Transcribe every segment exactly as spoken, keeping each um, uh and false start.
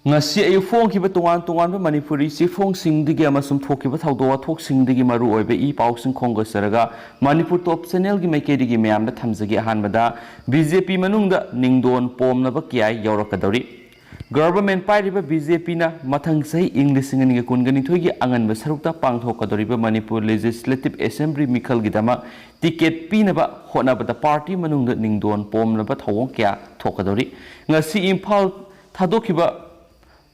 ꯉꯁꯤ ꯑꯌꯨꯛ ꯐꯣꯡꯈꯤꯕ ꯇꯣꯉꯥꯟ ꯇꯣꯉꯥꯟꯕ ꯃꯅꯤꯄꯨꯔꯤ ꯆꯦꯐꯣꯡꯁꯤꯡꯗꯒꯤ ꯑꯃꯁꯨꯡ ꯊꯣꯛꯈꯤꯕ ꯊꯧꯗꯣꯛ ꯋꯥꯊꯣꯛꯁꯤꯡꯗꯒꯤ ꯃꯔꯨ ꯑꯣꯏꯕ ꯏ ꯄꯥꯎꯁꯤꯡ ꯈꯣꯝꯒꯠꯆꯔꯒ ꯃꯅꯤꯄꯨꯔ ꯇꯣꯞ ꯆꯦꯅꯦꯜꯒꯤ ꯃꯥꯏꯀꯩꯗꯒꯤ ꯃꯌꯥꯝꯗ ꯊꯝꯖꯒꯦ꯫ ꯑꯍꯥꯟꯕꯗ, ꯕꯤ ꯖꯦ ꯄꯤ ꯃꯅꯨꯡꯗ ꯅꯤꯡꯗꯣꯟ ꯄꯣꯝꯅꯕ ꯀꯌꯥ ꯌꯥꯎꯔꯛꯀꯗꯧꯔꯤ꯫ ꯒꯚꯔꯟꯃꯦꯟꯠ ꯄꯥꯏꯔꯤꯕ ꯕꯤ ꯖꯦ ꯄꯤꯅ ꯃꯊꯪ ꯆꯍꯤ ꯏꯪ ꯂꯤꯁꯤꯡ ꯑꯅꯤꯒ ꯀꯨꯟꯒ ꯅꯤꯊꯣꯏꯒꯤ ꯑꯉꯟꯕ ꯁꯔꯨꯛꯇ ꯄꯥꯡꯊꯣꯛꯀꯗꯧꯔꯤꯕ ꯃꯅꯤꯄꯨꯔ ꯂꯦꯖꯤꯁꯂꯦꯇꯤꯚ ꯑꯦꯁꯦꯝꯕ꯭ꯂꯤ ꯃꯤꯈꯜꯒꯤꯗꯃꯛ ꯇꯤꯀꯦꯠ ꯄꯤꯅꯕ ꯍꯣꯠꯅꯕꯗ ꯄꯥꯔꯇꯤ ꯃꯅꯨꯡꯗ ꯅꯤꯡꯗꯣꯟ ꯄꯣꯝꯅꯕ ꯊꯧꯑꯣꯡ ꯀꯌꯥ ꯊꯣꯛꯀꯗꯧꯔꯤ꯫ ꯉꯁꯤ ꯏꯝꯐꯥꯜ ꯊꯥꯗꯣꯛꯈꯤꯕ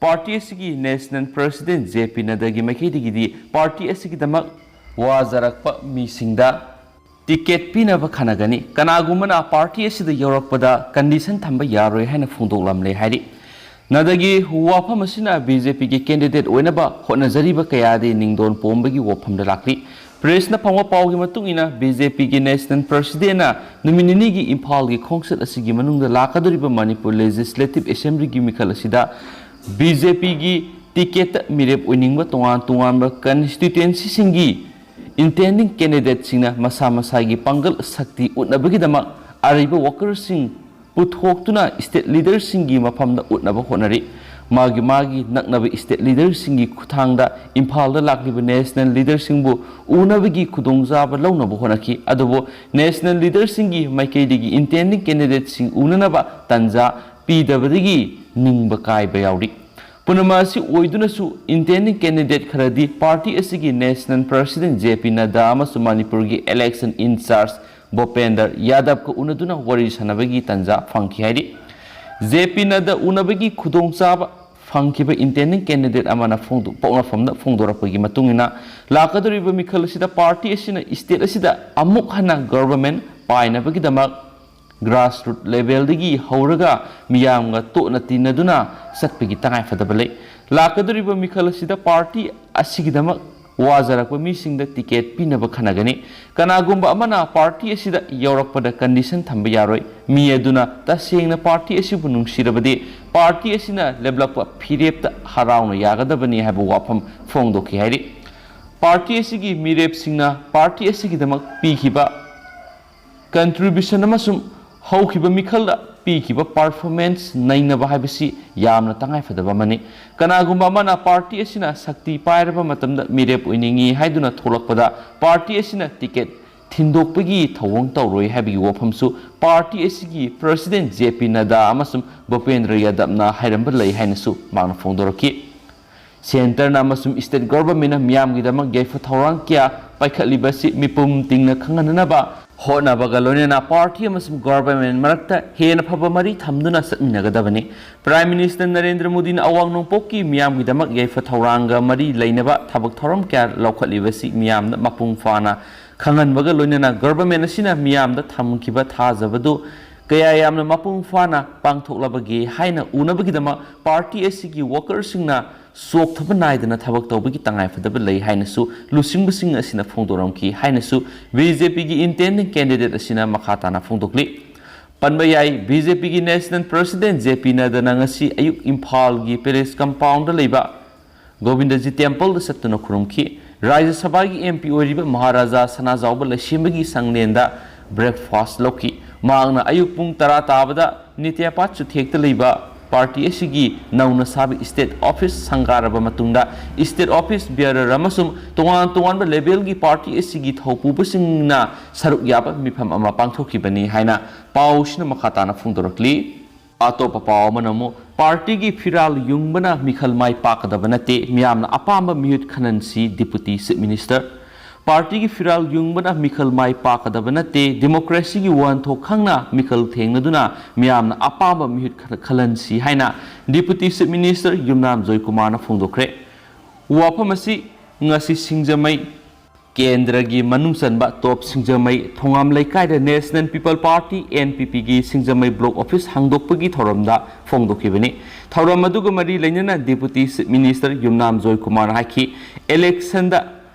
ꯄꯥꯔꯇꯤ ꯑꯁꯤꯒꯤ ꯅꯦꯁꯅꯦꯜ ꯄ꯭ꯔꯁꯤꯗꯦꯟꯠ ꯖꯦ ꯄꯤ ꯅꯗ꯭ꯗꯥꯒꯤ ꯃꯥꯏꯀꯩꯗꯒꯤꯗꯤ ꯄꯥꯔꯇꯤ ꯑꯁꯤꯒꯤꯗꯃꯛ ꯋꯥꯖꯔꯛꯄ ꯃꯤꯁꯤꯡꯗ ꯇꯤꯀꯦꯠ ꯄꯤꯅꯕ ꯈꯟꯅꯒꯅꯤ꯫ ꯀꯅꯥꯒꯨꯝꯕꯅ ꯄꯥꯔꯇꯤ ꯑꯁꯤꯗ ꯌꯧꯔꯛꯄꯗ ꯀꯟꯗꯤꯁꯟ ꯊꯝꯕ ꯌꯥꯔꯣꯏ ꯍꯥꯏꯅ ꯐꯣꯡꯗꯣꯛꯂꯝꯂꯦ ꯍꯥꯏꯔꯤ꯫ ꯅꯗ꯭ꯗꯥꯒꯤ ꯋꯥꯐꯝ ꯑꯁꯤꯅ ꯕꯤ ꯖꯦ ꯄꯤꯒꯤ ꯀꯦꯟꯗꯤꯗꯦꯠ ꯑꯣꯏꯅꯕ ꯍꯣꯠꯅꯖꯔꯤꯕ ꯀꯌꯥꯗꯤ ꯅꯤꯡꯗꯣꯟ ꯄꯣꯝꯕꯒꯤ ꯋꯥꯐꯝꯗ ꯂꯥꯛꯂꯤ꯫ ꯄ꯭ꯔꯦꯁꯅ ꯐꯪꯕ ꯄꯥꯎꯒꯤ ꯃꯇꯨꯡ ꯏꯟꯅ, ꯕꯤ ꯖꯦ ꯄꯤꯒꯤ ꯅꯦꯁꯅꯦꯜ ꯄ꯭ꯔꯁꯤꯗꯦꯟꯠꯅ ꯅꯨꯃꯤꯠ ꯅꯤꯅꯤꯒꯤ ꯏꯝꯐꯥꯜꯒꯤ ꯈꯣꯡꯆꯠ ꯑꯁꯤꯒꯤ ꯃꯅꯨꯡꯗ ꯂꯥꯛꯀꯗꯧꯔꯤꯕ ꯃꯅꯤꯄꯨꯔ ꯂꯦꯖꯤꯁꯂꯦꯇꯤꯚ ꯑꯦꯁꯦꯝꯕ꯭ꯂꯤꯒꯤ ꯃꯤꯈꯜ ꯑꯁꯤꯗ ꯕꯤ ꯖꯦ ꯄꯤꯒꯤ ꯇꯤꯀꯦꯠꯇ ꯃꯤꯔꯦꯞ ꯑꯣꯏꯅꯤꯡꯕ ꯇꯣꯉꯥꯟ ꯇꯣꯉꯥꯟꯕ ꯀꯟꯁꯇꯤꯇ꯭ꯋꯦꯟꯁꯤꯁꯤꯡꯒꯤ ꯏꯟꯇꯦꯟꯗꯤꯡ ꯀꯦꯟꯗꯤꯗꯦꯠꯁꯤꯡꯅ ꯃꯁꯥ ꯃꯁꯥꯒꯤ ꯄꯥꯡꯒꯜ ꯁꯛꯇꯤ ꯎꯠꯅꯕꯒꯤꯗꯃꯛ ꯑꯔꯩꯕ ꯋꯥꯀꯔꯁꯤꯡ ꯄꯨꯊꯣꯛꯇꯨꯅ ꯁ꯭ꯇꯦꯠ ꯂꯤꯗꯔꯁꯤꯡꯒꯤ ꯃꯐꯝꯗ ꯎꯠꯅꯕ ꯍꯣꯠꯅꯔꯤ꯫ ꯃꯥꯒꯤ ꯃꯥꯒꯤ ꯅꯛꯅꯕ ꯁ꯭ꯇꯦꯠ ꯂꯤꯗꯔꯁꯤꯡꯒꯤ ꯈꯨꯠꯊꯥꯡꯗ ꯏꯝꯐꯥꯜꯗ ꯂꯥꯛꯂꯤꯕ ꯅꯦꯁꯅꯦꯜ ꯂꯤꯗꯔꯁꯤꯡꯕꯨ ꯎꯅꯕꯒꯤ ꯈꯨꯗꯣꯡꯆꯥꯕ ꯂꯧꯅꯕ ꯍꯣꯠꯅꯈꯤ꯫ ꯑꯗꯨꯕꯨ ꯅꯦꯁꯅꯦꯜ ꯂꯤꯗꯔꯁꯤꯡꯒꯤ ꯃꯥꯏꯀꯩꯗꯒꯤ ꯏꯟꯇꯦꯟꯗꯤꯡ ꯀꯦꯟꯗꯤꯗꯦꯠꯁꯤꯡ ꯎꯅꯅꯕ ꯇꯥꯟꯖꯥ ꯄꯤꯗꯕꯗꯒꯤ ꯅꯤꯡꯕ ꯀꯥꯏꯕ ꯌꯥꯎꯔꯤ꯫ ꯄꯨꯝꯅꯃꯛ ꯑꯁꯤ ꯑꯣꯏꯗꯨꯅꯁꯨ, ꯏꯟꯇꯦꯟꯗꯤꯡ ꯀꯦꯟꯗꯤꯗꯦꯠ ꯈꯔꯗꯤ ꯄꯥꯔꯇꯤ ꯑꯁꯤꯒꯤ ꯅꯦꯁꯅꯦꯜ ꯄ꯭ꯔꯁꯤꯗꯦꯟꯠ ꯖꯦ ꯄꯤ ꯅꯗ꯭ꯗꯥ ꯑꯃꯁꯨꯡ ꯃꯅꯤꯄꯨꯔꯒꯤ ꯏꯂꯦꯛꯁꯟ ꯏꯟꯆꯥꯔꯖ ꯚꯨꯄꯦꯟꯗ꯭ꯔ ꯌꯥꯗꯕꯀ ꯎꯅꯗꯨꯅ ꯋꯥꯔꯤ ꯁꯥꯟꯅꯕꯒꯤ ꯇꯥꯟꯖꯥ ꯐꯪꯈꯤ ꯍꯥꯏꯔꯤ꯫ ꯖꯦ ꯄꯤ ꯅꯗ꯭ꯗꯥ ꯎꯅꯕꯒꯤ ꯈꯨꯗꯣꯡꯆꯥꯕ ꯐꯪꯈꯤꯕ ꯏꯟꯇꯦꯟꯗꯤꯡ ꯀꯦꯟꯗꯤꯗꯦꯠ ꯑꯃꯅ ꯐꯣꯡꯗꯣꯛ-, ꯄꯣꯛꯅꯐꯝꯗ ꯐꯣꯡꯗꯣꯔꯛꯄꯒꯤ ꯃꯇꯨꯡ ꯏꯟꯅ, ꯂꯥꯛꯀꯗꯧꯔꯤꯕ ꯃꯤꯈꯜ ꯑꯁꯤꯗ ꯄꯥꯔꯇꯤ ꯑꯁꯤꯅ ꯁ꯭ꯇꯦꯠ ꯑꯁꯤꯗ ꯑꯃꯨꯛ ꯍꯟꯅ ꯒꯚꯔꯟꯃꯦꯟꯠ ꯄꯥꯏꯅꯕꯒꯤꯗꯃꯛ ꯒ꯭ꯔꯥꯁꯔꯨꯠ ꯂꯦꯚꯦꯜꯗꯒꯤ ꯍꯧꯔꯒ ꯃꯤꯌꯥꯝꯒ ꯇꯣꯠꯅ ꯇꯤꯟꯅꯗꯨꯅ ꯆꯠꯄꯒꯤ ꯇꯉꯥꯏꯐꯗꯕ ꯂꯩ꯫ ꯂꯥꯛꯀꯗꯧꯔꯤꯕ ꯃꯤꯈꯜ ꯑꯁꯤꯗ ꯄꯥꯔꯇꯤ ꯑꯁꯤꯒꯤꯗꯃꯛ ꯋꯥꯖꯔꯛꯄ ꯃꯤꯁꯤꯡꯗ ꯇꯤꯀꯦꯠ ꯄꯤꯅꯕ ꯈꯟꯅꯒꯅꯤ꯫ ꯀꯅꯥꯒꯨꯝꯕ ꯑꯃꯅ ꯄꯥꯔꯇꯤ ꯑꯁꯤꯗ ꯌꯧꯔꯛꯄꯗ ꯀꯟꯗꯤꯁꯟ ꯊꯝꯕ ꯌꯥꯔꯣꯏ꯫ ꯃꯤ ꯑꯗꯨꯅ ꯇꯁꯦꯡꯅ ꯄꯥꯔꯇꯤ ꯑꯁꯤꯕꯨ ꯅꯨꯡꯁꯤꯔꯕꯗꯤ ꯄꯥꯔꯇꯤ ꯑꯁꯤꯅ ꯂꯦꯞꯂꯛꯄ ꯐꯤꯔꯦꯞꯇ ꯍꯔꯥꯎꯅ ꯌꯥꯒꯗꯕꯅꯤ ꯍꯥꯏꯕ ꯋꯥꯐꯝ ꯐꯣꯡꯗꯣꯛꯈꯤ ꯍꯥꯏꯔꯤ꯫ ꯄꯥꯔꯇꯤ ꯑꯁꯤꯒꯤ ꯃꯤꯔꯦꯞꯁꯤꯡꯅ ꯄꯥꯔꯇꯤ ꯑꯁꯤꯒꯤꯗꯃꯛ ꯄꯤꯈꯤꯕ ꯀꯟꯇ꯭ꯔꯤꯕ꯭ꯌꯨꯁꯟ ꯑꯃꯁꯨꯡ ꯍꯧꯈꯤꯕ ꯃꯤꯈꯜꯗ ꯄꯤꯈꯤꯕ performance ꯅꯩꯅꯕ ꯍꯥꯏꯕꯁꯤ ꯌꯥꯝꯅ ꯇꯉꯥꯏꯐꯗꯕ ꯑꯃꯅꯤ꯫ ꯀꯅꯥꯒꯨꯝꯕ ꯑꯃꯅ ꯄꯥꯔꯇꯤ ꯑꯁꯤꯅ ꯁꯛꯇꯤ ꯄꯥꯏꯔꯕ ꯃꯇꯝꯗ ꯃꯤꯔꯦꯞ ꯑꯣꯏꯅꯤꯡꯏ ꯍꯥꯏꯗꯨꯅ ꯊꯣꯛꯂꯛꯄꯗ, ꯄꯥꯔꯇꯤ ꯑꯁꯤꯅ ꯇꯤꯀꯦꯠ ꯊꯤꯟꯗꯣꯛꯄꯒꯤ ꯊꯧꯑꯣꯡ ꯇꯧꯔꯣꯏ ꯍꯥꯏꯕꯒꯤ ꯋꯥꯐꯝꯁꯨ ꯄꯥꯔꯇꯤ ꯑꯁꯤꯒꯤ ꯄ꯭ꯔꯁꯤꯗꯦꯟ ꯖꯦ ꯄꯤ ꯅꯗꯥ ꯑꯃꯁꯨꯡ ꯚꯨꯄꯦꯟꯗ꯭ꯔ ꯌꯥꯗꯕꯅ ꯍꯥꯏꯔꯝꯕ ꯂꯩ ꯍꯥꯏꯅꯁꯨ ꯃꯍꯥꯛꯅ ꯐꯣꯡꯗꯣꯔꯛꯈꯤ꯫ ꯁꯦꯟꯇꯔꯅ ꯑꯃꯁꯨꯡ ꯁ꯭ꯇꯦꯠ ꯒꯣꯚꯔꯟꯃꯦꯟꯠꯅ ꯃꯤꯌꯥꯝꯒꯤꯗꯃꯛ ꯌꯥꯏꯐ ꯊꯧꯔꯥꯡ ꯀꯌꯥ ꯄꯥꯏꯈꯠꯂꯤꯕꯁꯤ ꯃꯤꯄꯨꯝ ꯇꯤꯡꯅ ꯈꯪꯍꯟꯅꯅꯕ ꯍꯣꯠꯅꯕꯒ ꯂꯣꯏꯅꯅ ꯄꯥꯔꯇꯤ ꯑꯃꯁꯨꯡ ꯒꯣꯚꯔꯟꯃꯦꯟꯠ ꯃꯔꯛꯇ ꯍꯦꯟꯅ ꯐꯕ ꯃꯔꯤ ꯊꯝꯗꯨꯅ ꯆꯠꯃꯤꯟꯅꯒꯗꯕꯅꯤ꯫ ꯄ꯭ꯔꯥꯏꯝ ꯃꯤꯅꯤꯁꯇꯔ ꯅꯔꯦꯟꯗ꯭ꯔ ꯃꯣꯗꯤꯅ ꯑꯋꯥꯡ ꯅꯣꯡꯄꯣꯛꯀꯤ ꯃꯤꯌꯥꯝꯒꯤꯗꯃꯛ ꯌꯥꯏꯐ ꯊꯧꯔꯥꯡꯒ ꯃꯔꯤ ꯂꯩꯅꯕ ꯊꯕꯛ ꯊꯧꯔꯝ ꯀꯌꯥ ꯂꯧꯈꯠꯂꯤꯕꯁꯤ ꯃꯤꯌꯥꯝꯅ ꯃꯄꯨꯡ ꯐꯥꯅ ꯈꯪꯍꯟꯕꯒ ꯂꯣꯏꯅꯅ ꯒꯣꯚꯔꯟꯃꯦꯟꯠ ꯑꯁꯤꯅ ꯃꯤꯌꯥꯝꯗ ꯊꯝꯈꯤꯕ ꯊꯥꯖꯕꯗꯨ ꯀꯌꯥ ꯌꯥꯝꯅ ꯃꯄꯨꯡ ꯐꯥꯅ ꯄꯥꯡꯊꯣꯛꯂꯕꯒꯦ ꯍꯥꯏꯅ ꯎꯅꯕꯒꯤꯗꯃꯛ ꯄꯥꯔꯇꯤ ꯑꯁꯤꯒꯤ ꯋꯥꯀꯔꯁꯤꯡꯅ ꯆꯣꯛꯊꯕ ꯅꯥꯏꯗꯅ ꯊꯕꯛ ꯇꯧꯕꯒꯤ ꯇꯉꯥꯏꯐꯗꯕ ꯂꯩ ꯍꯥꯏꯅꯁꯨ ꯂꯨꯆꯤꯡꯕꯁꯤꯡ ꯑꯁꯤꯅ ꯐꯣꯡꯗꯣꯔꯝꯈꯤ ꯍꯥꯏꯅꯁꯨ ꯕꯤ ꯖꯦ ꯄꯤꯒꯤ intending candidate ꯑꯁꯤꯅ ꯃꯈꯥ ꯇꯥꯅ ꯐꯣꯡꯗꯣꯛꯂꯤ꯫ ꯄꯟꯕ ꯌꯥꯏ, ꯕꯤ ꯖꯦ ꯄꯤꯒꯤ ꯅꯦꯁꯅꯦꯜ ꯄ꯭ꯔꯁꯤꯗꯦꯟ ꯖꯦ ꯄꯤ ꯅꯗ꯭ꯗꯥꯅ ꯉꯁꯤ ꯑꯌꯨꯛ ꯏꯝꯐꯥꯜꯒꯤ ꯄꯦꯂꯦꯁ ꯀꯝꯄꯥꯎꯟꯗ ꯂꯩꯕ ꯒꯣꯕꯤꯟꯗꯖꯤ ꯇꯦꯝꯄꯜꯗ ꯆꯠꯇꯨꯅ ꯈꯨꯔꯨꯝꯈꯤ꯫ ꯔꯥꯖ꯭ꯌ ꯁꯚꯥꯒꯤ ꯑꯦꯝ ꯄꯤ ꯑꯣꯏꯔꯤꯕ ꯃꯍꯥꯔꯥꯖꯥ ꯁꯅꯥꯖꯥꯎꯕ ꯂꯩꯁꯦꯝꯕꯒꯤ ꯁꯪꯂꯦꯟꯗ breakfast ꯂꯧꯈꯤ꯫ ꯃꯍꯥꯛꯅ ꯑꯌꯨꯛ ꯄꯨꯡ ꯇꯔꯥ ꯇꯥꯕꯗ ꯅꯤꯇ꯭ꯌꯥꯄꯥꯠ ꯆꯨꯊꯦꯛꯇ ꯂꯩꯕ ꯄꯥꯔꯇꯤ ꯑꯁꯤꯒꯤ ꯅꯧꯅ ꯁꯥꯕ ꯁ꯭ꯇꯦꯠ ꯑꯣꯐꯤꯁ ꯁꯪꯒꯥꯔꯕ ꯃꯇꯨꯡꯗ ꯁ꯭ꯇꯦꯠ ꯑꯣꯐꯤꯁ bearer ꯑꯃꯁꯨꯡ ꯇꯣꯉꯥꯟ ꯇꯣꯉꯥꯟꯕ ꯂꯦꯚꯦꯜꯒꯤ ꯄꯥꯔꯇꯤ ꯑꯁꯤꯒꯤ ꯊꯧꯄꯨꯕꯁꯤꯡꯅ ꯁꯔꯨꯛ ꯌꯥꯕ ꯃꯤꯐꯝ ꯑꯃ ꯄꯥꯡꯊꯣꯛꯈꯤꯕꯅꯤ ꯍꯥꯏꯅ ꯄꯥꯎꯁꯤꯅ ꯃꯈꯥ ꯇꯥꯅ ꯐꯣꯡꯗꯣꯔꯛꯂꯤ꯫ ꯑꯇꯣꯞꯄ ꯄꯥꯎ ꯑꯃꯅ ꯑꯃꯨꯛ ꯄꯥꯔꯇꯤꯒꯤ ꯐꯤꯔꯥꯜ ꯌꯨꯡꯕꯅ ꯃꯤꯈꯜ ꯃꯥꯏ ꯄꯥꯛꯀꯗꯕ ꯅꯠꯇꯦ, ꯃꯤꯌꯥꯝꯅ ꯑꯄꯥꯝꯕ ꯃꯤꯍꯨꯠ ꯈꯜꯍꯟꯁꯤ, ꯗꯤꯄꯨꯇꯤ ꯆꯤꯐ ꯃꯤꯅꯤꯁꯇꯔ꯫ ꯄꯥꯔꯇꯤꯒꯤ ꯐꯤꯔꯥꯜ ꯌꯨꯡꯕꯅ ꯃꯤꯈꯜ ꯃꯥꯏ ꯄꯥꯛꯀꯗꯕ ꯅꯠꯇꯦ, ꯗꯦꯃꯣꯀ꯭ꯔꯦꯁꯤꯒꯤ ꯋꯥꯍꯟꯊꯣꯛ ꯈꯪꯅ ꯃꯤꯈꯜ ꯊꯦꯡꯅꯗꯨꯅ ꯃꯤꯌꯥꯝꯅ ꯑꯄꯥꯝꯕ ꯃꯤꯍꯨꯠ ꯈꯜ-, ꯈꯜꯍꯟꯁꯤ ꯍꯥꯏꯅ ꯗꯤꯄꯨꯇꯤ ꯆꯤꯐ ꯃꯤꯅꯤꯁꯇꯔ ꯌꯨꯝꯅꯥꯝ ꯖꯣꯏꯀꯨꯃꯥꯔꯅ ꯐꯣꯡꯗꯣꯛꯈ꯭ꯔꯦ꯫ ꯋꯥꯐꯝ ꯑꯁꯤ ꯉꯁꯤ ꯁꯤꯡꯖꯃꯩ ꯀꯦꯟꯗ꯭ꯔꯒꯤ ꯃꯅꯨꯡ ꯆꯟꯕ ꯇꯣꯞ ꯁꯤꯡꯖꯃꯩ ꯊꯣꯉꯥꯝ ꯂꯩꯀꯥꯏꯗ National People Party, N P P, ꯒꯤ ꯁꯤꯡꯖꯃꯩ ꯕ꯭ꯂꯣꯛ ꯑꯣꯐꯤꯁ ꯍꯥꯡꯗꯣꯛꯄꯒꯤ ꯊꯧꯔꯝꯗ ꯐꯣꯡꯗꯣꯛꯈꯤꯕꯅꯤ꯫ ꯊꯧꯔꯝ ꯑꯗꯨꯒ ꯃꯔꯤ ꯂꯩꯅꯅ ꯗꯤꯄꯨꯇꯤ ꯆꯤꯐ ꯃꯤꯅꯤꯁꯇꯔ ꯌꯨꯝꯅꯥꯝ ꯖꯣꯏꯀꯨꯃꯥꯔꯅ ꯍꯥꯏꯈꯤ, ꯏꯂꯦꯛꯁꯟꯗ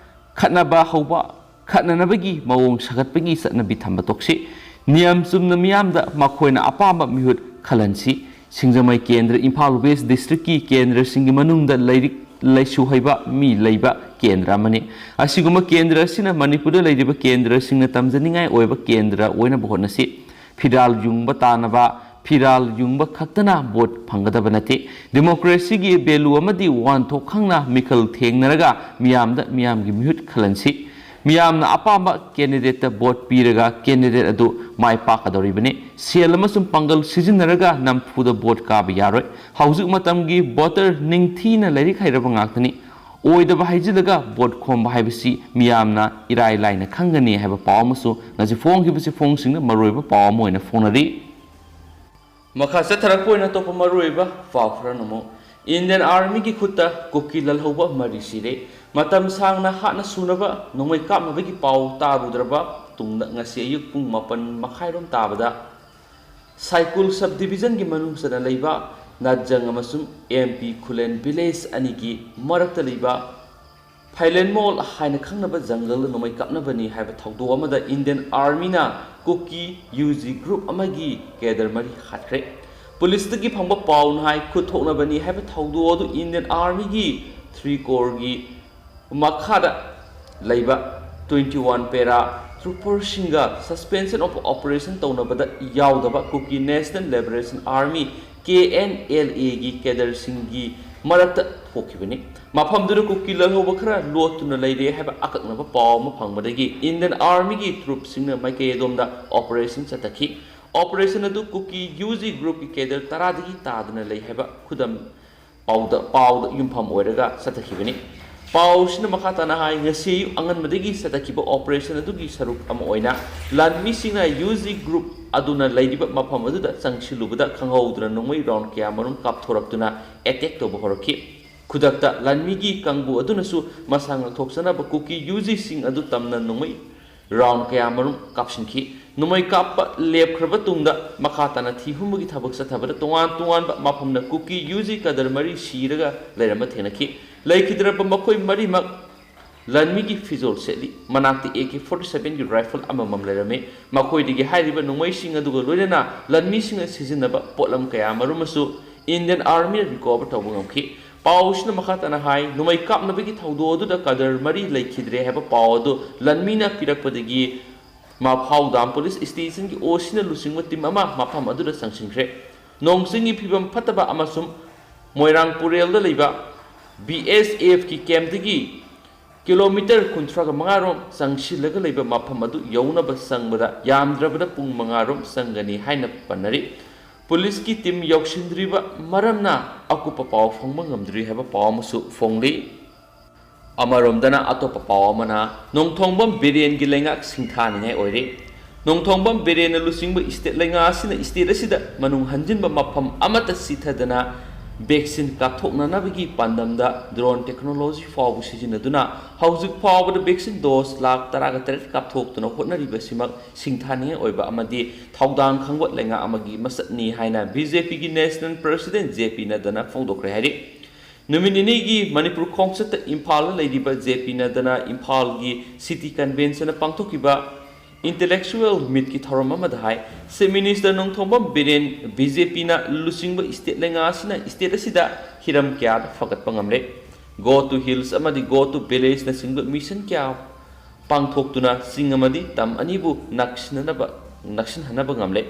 ꯈꯠꯅꯕ ꯍꯧꯕ, ꯈꯠꯅꯅꯕꯒꯤ ꯃꯑꯣꯡ ꯁꯥꯒꯠꯄꯒꯤ ꯆꯠꯅꯕꯤ ꯊꯝꯕ ꯇꯣꯛꯁꯤ꯫ ꯅꯤꯌꯝ ꯆꯨꯝꯅ ꯃꯤꯌꯥꯝꯗ ꯃꯈꯣꯏꯅ ꯑꯄꯥꯝꯕ ꯃꯤꯍꯨꯠ ꯈꯜꯍꯟꯁꯤ꯫ ꯁꯤꯡꯖꯃꯩ ꯀꯦꯟꯗ꯭ꯔ, ꯏꯝꯐꯥꯜ ꯋꯦꯁ ꯗꯤꯁꯇ꯭ꯔꯤꯛꯀꯤ ꯀꯦꯟꯗ꯭ꯔꯁꯤꯡꯒꯤ ꯃꯅꯨꯡꯗ ꯂꯥꯏꯔꯤꯛ ꯂꯥꯏꯁꯨ ꯍꯩꯕ ꯃꯤ ꯂꯩꯕ ꯀꯦꯟꯗ꯭ꯔ ꯑꯃꯅꯤ꯫ ꯑꯁꯤꯒꯨꯝꯕ ꯀꯦꯟꯗ꯭ꯔ ꯑꯁꯤꯅ ꯃꯅꯤꯄꯨꯔꯗ ꯂꯩꯔꯤꯕ ꯀꯦꯟꯗ꯭ꯔꯁꯤꯡꯅ ꯇꯝꯖꯅꯤꯡꯉꯥꯏ ꯑꯣꯏꯕ ꯀꯦꯟꯗ꯭ꯔ ꯑꯣꯏꯅꯕ ꯍꯣꯠꯅꯁꯤ꯫ ꯐꯤꯔꯥꯜ ꯌꯨꯡꯕ ꯇꯥꯅꯕ ꯐꯤꯔꯥꯜ ꯌꯨꯡꯕ ꯈꯛꯇꯅ ꯚꯣꯠ ꯐꯪꯒꯗꯕ ꯅꯠꯇꯦ꯫ ꯗꯦꯃꯣꯀ꯭ꯔꯦꯁꯤꯒꯤ ꯚꯦꯂꯨ ꯑꯃꯗꯤ ꯋꯥꯍꯟꯊꯣꯛ ꯈꯪꯅ ꯃꯤꯈꯜ ꯊꯦꯡꯅꯔꯒ ꯃꯤꯌꯥꯝꯗ ꯃꯤꯌꯥꯝꯒꯤ ꯃꯤꯍꯨꯠ ꯈꯜꯍꯟꯁꯤ꯫ ꯃꯤꯌꯥꯝꯅ ꯑꯄꯥꯝꯕ ꯀꯦꯟꯗꯤꯗꯦꯠꯇ ꯚꯣꯠ ꯄꯤꯔꯒ ꯀꯦꯟꯗꯤꯗꯦꯠ ꯑꯗꯨ ꯃꯥꯏ ꯄꯥꯛꯀꯗꯧꯔꯤꯕꯅꯤ꯫ ꯁꯦꯜ ꯑꯃꯁꯨꯡ ꯄꯥꯡꯒꯜ ꯁꯤꯖꯤꯟꯅꯔꯒ ꯅꯝꯐꯨꯗ ꯚꯣꯠ ꯀꯥꯕ ꯌꯥꯔꯣꯏ꯫ ꯍꯧꯖꯤꯛ ꯃꯇꯝꯒꯤ ꯚꯣꯇꯔ ꯅꯤꯡꯊꯤꯅ ꯂꯥꯏꯔꯤꯛ ꯍꯩꯔꯕ ꯉꯥꯛꯇꯅꯤ꯫ ꯑꯣꯏꯗꯕ ꯍꯥꯏꯖꯤꯜꯂꯒ ꯚꯣꯠ ꯈꯣꯝꯕ ꯍꯥꯏꯕꯁꯤ ꯃꯤꯌꯥꯝꯅ ꯏꯔꯥꯏ ꯂꯥꯏꯅ ꯈꯪꯒꯅꯤ ꯍꯥꯏꯕ ꯄꯥꯎ ꯑꯃꯁꯨ ꯉꯁꯤ ꯐꯣꯡꯈꯤꯕꯁꯤ ꯐꯣꯡꯁꯤꯡꯅ ꯃꯔꯨꯑꯣꯏꯕ ꯄꯥꯎ ꯑꯃ ꯑꯣꯏꯅ ꯐꯣꯡꯅꯔꯤ꯫ ꯃꯈꯥ ꯆꯠꯊꯔꯛꯄ ꯑꯣꯏꯅ ꯑꯇꯣꯞꯄ ꯃꯔꯨꯑꯣꯏꯕ ꯄꯥꯎ ꯈꯔꯅ ꯑꯃꯨꯛ ꯏꯟꯗꯤꯌꯟ ꯑꯥꯔꯃꯤꯒꯤ ꯈꯨꯠꯇ ꯀꯨꯀꯤ ꯂꯜꯍꯧꯕ ꯃꯔꯤ ꯁꯤꯔꯦ꯫ ꯃꯇꯝ ꯁꯥꯡꯅ ꯍꯥꯠꯅ ꯁꯨꯅꯕ ꯅꯣꯡꯃꯩ ꯀꯥꯞꯅꯕꯒꯤ ꯄꯥꯎ ꯇꯥꯔꯨꯗ꯭ꯔꯕ ꯇꯨꯡꯗ ꯉꯁꯤ ꯑꯌꯨꯛ ꯄꯨꯡ ꯃꯥꯄꯟ ꯃꯈꯥꯏꯔꯣꯝ ꯇꯥꯕꯗ ꯁꯥꯏꯀꯨꯜ ꯁꯕ ꯗꯤꯕꯤꯖꯟꯒꯤ ꯃꯅꯨꯡ ꯆꯟꯅ ꯂꯩꯕ ꯅꯥꯠꯖꯪ ꯑꯃꯁꯨꯡ ꯑꯦꯝ ꯄꯤ ꯈꯨꯂꯦꯟ ꯚꯤꯂꯦꯖ ꯑꯅꯤꯒꯤ ꯃꯔꯛꯇ ꯂꯩꯕ ꯐꯥꯏꯂꯦꯟꯃꯣꯜ ꯍꯥꯏꯅ ꯈꯪꯅꯕ ꯖꯪꯒꯜꯗ ꯅꯣꯡꯃꯩ ꯀꯥꯞꯅꯕꯅꯤ ꯍꯥꯏꯕ ꯊꯧꯗꯣꯛ ꯑꯃꯗ ꯏꯟꯗꯤꯌꯟ ꯑꯥꯔꯃꯤꯅ ꯀꯨꯀꯤ ꯌꯨ ꯖꯤ ꯒ꯭ꯔꯨꯞ ꯑꯃꯒꯤ ꯀꯦꯗꯔ ꯃꯔꯤ ꯍꯥꯠꯈ꯭ꯔꯦ꯫ ꯄꯨꯂꯤꯁꯇꯒꯤ ꯐꯪꯕ ꯄꯥꯎꯅ ꯍꯥꯏ, ꯈꯨꯠ ꯊꯣꯛꯅꯕꯅꯤ ꯍꯥꯏꯕ ꯊꯧꯗꯣꯛ ꯑꯗꯨ ꯏꯟꯗꯤꯌꯟ ꯑꯥꯔꯃꯤꯒꯤ ꯊ꯭ꯔꯤ ꯀꯣꯔꯒꯤ ꯃꯈꯥꯗ ꯂꯩꯕ ꯇ꯭ꯋꯦꯟꯇꯤ ꯋꯥꯟ ꯄꯦꯔꯥ ꯇ꯭ꯔꯨꯄꯔꯁꯤꯡꯒ ꯁꯁꯄꯦꯟꯁꯟ ꯑꯣꯐ ꯑꯣꯄꯔꯦꯁꯟ ꯇꯧꯅꯕꯗ ꯌꯥꯎꯗꯕ Kuki national liberation army, K N L ꯑꯦꯒꯤ ꯀꯦꯗꯔꯁꯤꯡꯒꯤ ꯃꯔꯛꯇ ꯊꯣꯛꯈꯤꯕꯅꯤ꯫ ꯃꯐꯝꯗꯨꯗ ꯀꯨꯀꯤ ꯂꯜꯍꯧꯕ ꯈꯔ ꯂꯣꯠꯇꯨꯅ ꯂꯩꯔꯦ ꯍꯥꯏꯕ ꯑꯀꯛꯅꯕ ꯄꯥꯎ ꯑꯃ ꯐꯪꯕꯗꯒꯤ ꯏꯟꯗꯤꯌꯟ ꯑꯥꯔꯃꯤꯒꯤ ꯇ꯭ꯔꯨꯞꯁꯤꯡꯅ ꯃꯥꯏꯀꯩ ꯑꯗꯣꯝꯗ ꯑꯣꯄꯔꯦꯁꯟ ꯆꯠꯊꯈꯤ꯫ ꯑꯣꯄꯔꯦꯁꯟ ꯑꯗꯨ ꯀꯨꯀꯤ ꯌꯨ ꯖꯤ ꯒ꯭ꯔꯨꯞꯀꯤ ꯀꯦꯗꯔ ꯇꯔꯥꯗꯒꯤ ꯇꯥꯗꯅ ꯂꯩ ꯍꯥꯏꯕ ꯈꯨꯗꯝ ꯄꯥꯎꯗ, ꯄꯥꯎꯗ ꯌꯨꯝꯐꯝ ꯑꯣꯏꯔꯒ ꯆꯠꯊꯈꯤꯕꯅꯤ꯫ ꯄꯥꯎꯁꯤꯅ ꯃꯈꯥ ꯇꯥꯅ ꯍꯥꯏ, ꯉꯁꯤ ꯑꯌꯨꯛ ꯑꯉꯟꯕꯗꯒꯤ ꯆꯠꯊꯈꯤꯕ ꯑꯣꯄꯔꯦꯁꯟ ꯑꯗꯨꯒꯤ ꯁꯔꯨꯛ ꯑꯃ ꯑꯣꯏꯅ ꯂꯥꯟꯃꯤꯁꯤꯡꯅ ꯌꯨ ꯖꯤ ꯒ꯭ꯔꯨꯞ ꯑꯗꯨꯅ ꯂꯩꯔꯤꯕ ꯃꯐꯝ ꯑꯗꯨꯗ ꯆꯪꯁꯤꯜꯂꯨꯕꯗ ꯈꯪꯍꯧꯗꯅ ꯅꯣꯡꯃꯩ ꯔꯥꯎꯟ ꯀꯌꯥꯃꯔꯨꯝ ꯀꯥꯞꯊꯣꯔꯛꯇꯨꯅ ꯑꯦꯇꯦꯛ ꯇꯧꯕ ꯍꯧꯔꯛꯈꯤ꯫ ꯈꯨꯗꯛꯇ ꯂꯥꯟꯃꯤꯒꯤ ꯀꯥꯡꯕꯨ ꯑꯗꯨꯅꯁꯨ ꯃꯁꯥ ꯉꯥꯛꯊꯣꯛꯆꯅꯕ ꯀꯨꯀꯤ ꯌꯨ ꯖꯤꯁꯤꯡ ꯑꯗꯨ ꯇꯝꯅ ꯅꯣꯡꯃꯩ ꯔꯥꯎꯟ ꯀꯌꯥꯃꯔꯨꯝ ꯀꯥꯞꯁꯤꯟꯈꯤ꯫ ꯅꯣꯡꯃꯩ ꯀꯥꯞꯄ ꯂꯦꯞꯈ꯭ꯔꯕ ꯇꯨꯡꯗ ꯃꯈꯥ ꯇꯥꯅ ꯊꯤ ꯍꯨꯝꯕꯒꯤ ꯊꯕꯛ ꯆꯠꯊꯕꯗ ꯇꯣꯉꯥꯟ ꯇꯣꯉꯥꯟꯕ ꯃꯐꯝꯗ ꯀꯨꯀꯤ ꯌꯨ ꯖꯤ ꯀꯦꯗꯔ ꯃꯔꯤ ꯁꯤꯔꯒ ꯂꯩꯔꯝꯕ ꯊꯦꯡꯅꯈꯤ꯫ ꯂꯩꯈꯤꯗ꯭ꯔꯕ ꯃꯈꯣꯏ ꯃꯔꯤꯃꯛ ꯂꯥꯟꯃꯤꯒꯤ ꯐꯤꯖꯣꯜ ꯁꯦꯠꯂꯤ꯫ ꯃꯅꯥꯛꯇ ꯑꯦ ꯀꯦ ꯐꯣꯔꯇꯤ ꯁꯚꯦꯟꯒꯤ ꯔꯥꯏꯐꯜ ꯑꯃꯃꯝ ꯂꯩꯔꯝꯃꯤ꯫ ꯃꯈꯣꯏꯗꯒꯤ ꯍꯥꯏꯔꯤꯕ ꯅꯣꯡꯃꯩꯁꯤꯡ ꯑꯗꯨꯒ ꯂꯣꯏꯅꯅ ꯂꯥꯟꯃꯤꯁꯤꯡꯅ ꯁꯤꯖꯤꯟꯅꯕ ꯄꯣꯠꯂꯝ ꯀꯌꯥ ꯃꯔꯨꯝ ꯑꯃꯁꯨ ꯏꯟꯗꯤꯌꯟ ꯑꯥꯔꯃꯤꯅ ꯔꯤꯀꯣꯚꯔ ꯇꯧꯕ ꯉꯝꯈꯤ꯫ ꯄꯥꯎꯁꯤꯅ ꯃꯈꯥ ꯇꯥꯅ ꯍꯥꯏ, ꯅꯣꯡꯃꯩ ꯀꯥꯞꯅꯕꯒꯤ ꯊꯧꯗꯣꯛ ꯑꯗꯨꯗ ꯀꯦꯗꯔ ꯃꯔꯤ ꯂꯩꯈꯤꯗ꯭ꯔꯦ ꯍꯥꯏꯕ ꯄꯥꯎ ꯑꯗꯨ ꯂꯥꯟꯃꯤꯅ ꯄꯤꯔꯛꯄꯗꯒꯤ ꯃꯐꯥꯎ ꯗꯥꯝ ꯄꯨꯂꯤꯁ ꯁ꯭ꯇꯦꯁꯟꯒꯤ ꯑꯣ ꯁꯤꯅ ꯂꯨꯆꯤꯡꯕ ꯇꯤꯝ ꯑꯃ ꯃꯐꯝ ꯑꯗꯨꯗ ꯆꯪꯁꯤꯟꯈ꯭ꯔꯦ꯫ ꯅꯣꯡ ꯆꯤꯡꯒꯤ ꯐꯤꯕꯝ ꯐꯠꯇꯕ ꯑꯃꯁꯨꯡ ꯃꯣꯏꯔꯥꯡ ꯄꯨꯔꯦꯜꯗ ꯂꯩꯕ ꯕꯤ ꯑꯦꯁ ꯑꯦꯐꯀꯤ ꯀꯦꯝꯞꯇꯒꯤ ꯀꯤꯂꯣꯃꯤꯇꯔ ꯀꯨꯟꯊ꯭ꯔꯥꯒ ꯃꯉꯥ ꯔꯣꯝ ꯆꯪꯁꯤꯜꯂꯒ ꯂꯩꯕ ꯃꯐꯝ ꯑꯗꯨ ꯌꯧꯅꯕ ꯆꯪꯕꯗ ꯌꯥꯝꯗ꯭ꯔꯕꯗ ꯄꯨꯡ ꯃꯉꯥ ꯔꯣꯝ ꯆꯪꯒꯅꯤ ꯍꯥꯏꯅ ꯄꯟꯅꯔꯤ꯫ ꯄꯨꯂꯤꯁꯀꯤ ꯇꯤꯝ ꯌꯧꯁꯤꯟꯗ꯭ꯔꯤꯕ ꯃꯔꯝꯅ ꯑꯀꯨꯞꯄ ꯄꯥꯎ ꯐꯪꯕ ꯉꯝꯗ꯭ꯔꯤ ꯍꯥꯏꯕ ꯄꯥꯎ ꯑꯃꯁꯨ ꯐꯣꯡꯂꯤ꯫ ꯑꯃꯔꯣꯝꯗꯅ ꯑꯇꯣꯞꯄ ꯄꯥꯎ ꯑꯃꯅ, ꯅꯣꯡꯊꯣꯡꯕꯝ ꯕꯤꯔꯦꯟꯒꯤ ꯂꯩꯉꯥꯛ ꯁꯤꯡꯊꯥꯅꯤꯡꯉꯥꯏ ꯑꯣꯏꯔꯦ꯫ ꯅꯣꯡꯊꯣꯡꯕꯝ ꯕꯤꯔꯦꯟꯅ ꯂꯨꯆꯤꯡꯕ ꯁ꯭ꯇꯦꯠ ꯂꯩꯉꯥꯛ ꯑꯁꯤꯅ ꯁ꯭ꯇꯦꯠ ꯑꯁꯤꯗ ꯃꯅꯨꯡ ꯍꯟꯖꯤꯟꯕ ꯃꯐꯝ ꯑꯃꯠꯇ ꯆꯤꯊꯗꯅ ꯚꯦꯛꯁꯤꯟ ꯀꯥꯞꯊꯣꯛꯅꯅꯕꯒꯤ ꯄꯥꯟꯗꯝꯗ ꯗ꯭ꯔꯣꯟ ꯇꯦꯛꯅꯣꯂꯣꯖꯤ ꯐꯥꯎꯕ ꯁꯤꯖꯤꯟꯅꯗꯨꯅ ꯍꯧꯖꯤꯛ ꯐꯥꯎꯕꯗ ꯚꯦꯛꯁꯤꯟ ꯗꯣꯁ ꯂꯥꯈ ꯇꯔꯥꯒ ꯇꯔꯦꯠ ꯀꯥꯞꯊꯣꯛꯇꯨꯅ ꯍꯣꯠꯅꯔꯤꯕꯁꯤꯃꯛ ꯁꯤꯡꯊꯥꯅꯤꯡꯉꯥꯏ ꯑꯣꯏꯕ ꯑꯃꯗꯤ ꯊꯧꯗꯥꯡ ꯈꯪꯕ ꯂꯩꯉꯥꯛ ꯑꯃꯒꯤ ꯃꯁꯛꯅꯤ ꯍꯥꯏꯅ ꯕꯤ ꯖꯦ ꯄꯤꯒꯤ ꯅꯦꯁꯅꯦꯜ ꯄ꯭ꯔꯁꯤꯗꯦꯟ ꯖꯦ ꯄꯤ ꯅꯗ꯭ꯗꯥꯅ ꯐꯣꯡꯗꯣꯛꯈ꯭ꯔꯦ ꯍꯥꯏꯔꯤ꯫ ꯅꯨꯃꯤꯠ ꯅꯤꯅꯤꯒꯤ ꯃꯅꯤꯄꯨꯔ ꯈꯣꯡꯆꯠꯇ ꯏꯝꯐꯥꯜꯗ ꯂꯩꯔꯤꯕ ꯖꯦ ꯄꯤ ꯅꯗ꯭ꯗꯥꯅ ꯏꯝꯐꯥꯜꯒꯤ ꯁꯤꯇꯤ ꯀꯟꯚꯦꯟꯁꯟꯗ ꯄꯥꯡꯊꯣꯛꯈꯤꯕ ꯏꯟꯇꯦꯂꯦꯛꯆꯨꯋꯦꯜ ꯃꯤꯠꯀꯤ ꯊꯧꯔꯝ ꯑꯃꯗ ꯍꯥꯏ, chief minister Nongthombam Biren B J ꯄꯤꯅ ꯂꯨꯆꯤꯡꯕ ꯁ꯭ꯇꯦꯠ ꯂꯩꯉꯥꯛ ꯑꯁꯤꯅ ꯁ꯭ꯇꯦꯠ ꯑꯁꯤꯗ ꯍꯤꯔꯝ ꯀꯌꯥꯗ ꯐꯒꯠꯄ ꯉꯝꯂꯦ꯫ Go to Hills ꯑꯃꯗꯤ Go to Villageꯅꯆꯤꯡꯕ ꯃꯤꯁꯟ ꯀꯌꯥ ꯄꯥꯡꯊꯣꯛꯇꯨꯅ ꯆꯤꯡ ꯑꯃꯗꯤ ꯇꯝ ꯑꯅꯤꯕꯨ ꯅꯛꯁꯤꯟꯅꯅꯕ, ꯅꯛꯁꯤꯟꯍꯟꯅꯕ ꯉꯝꯂꯦ꯫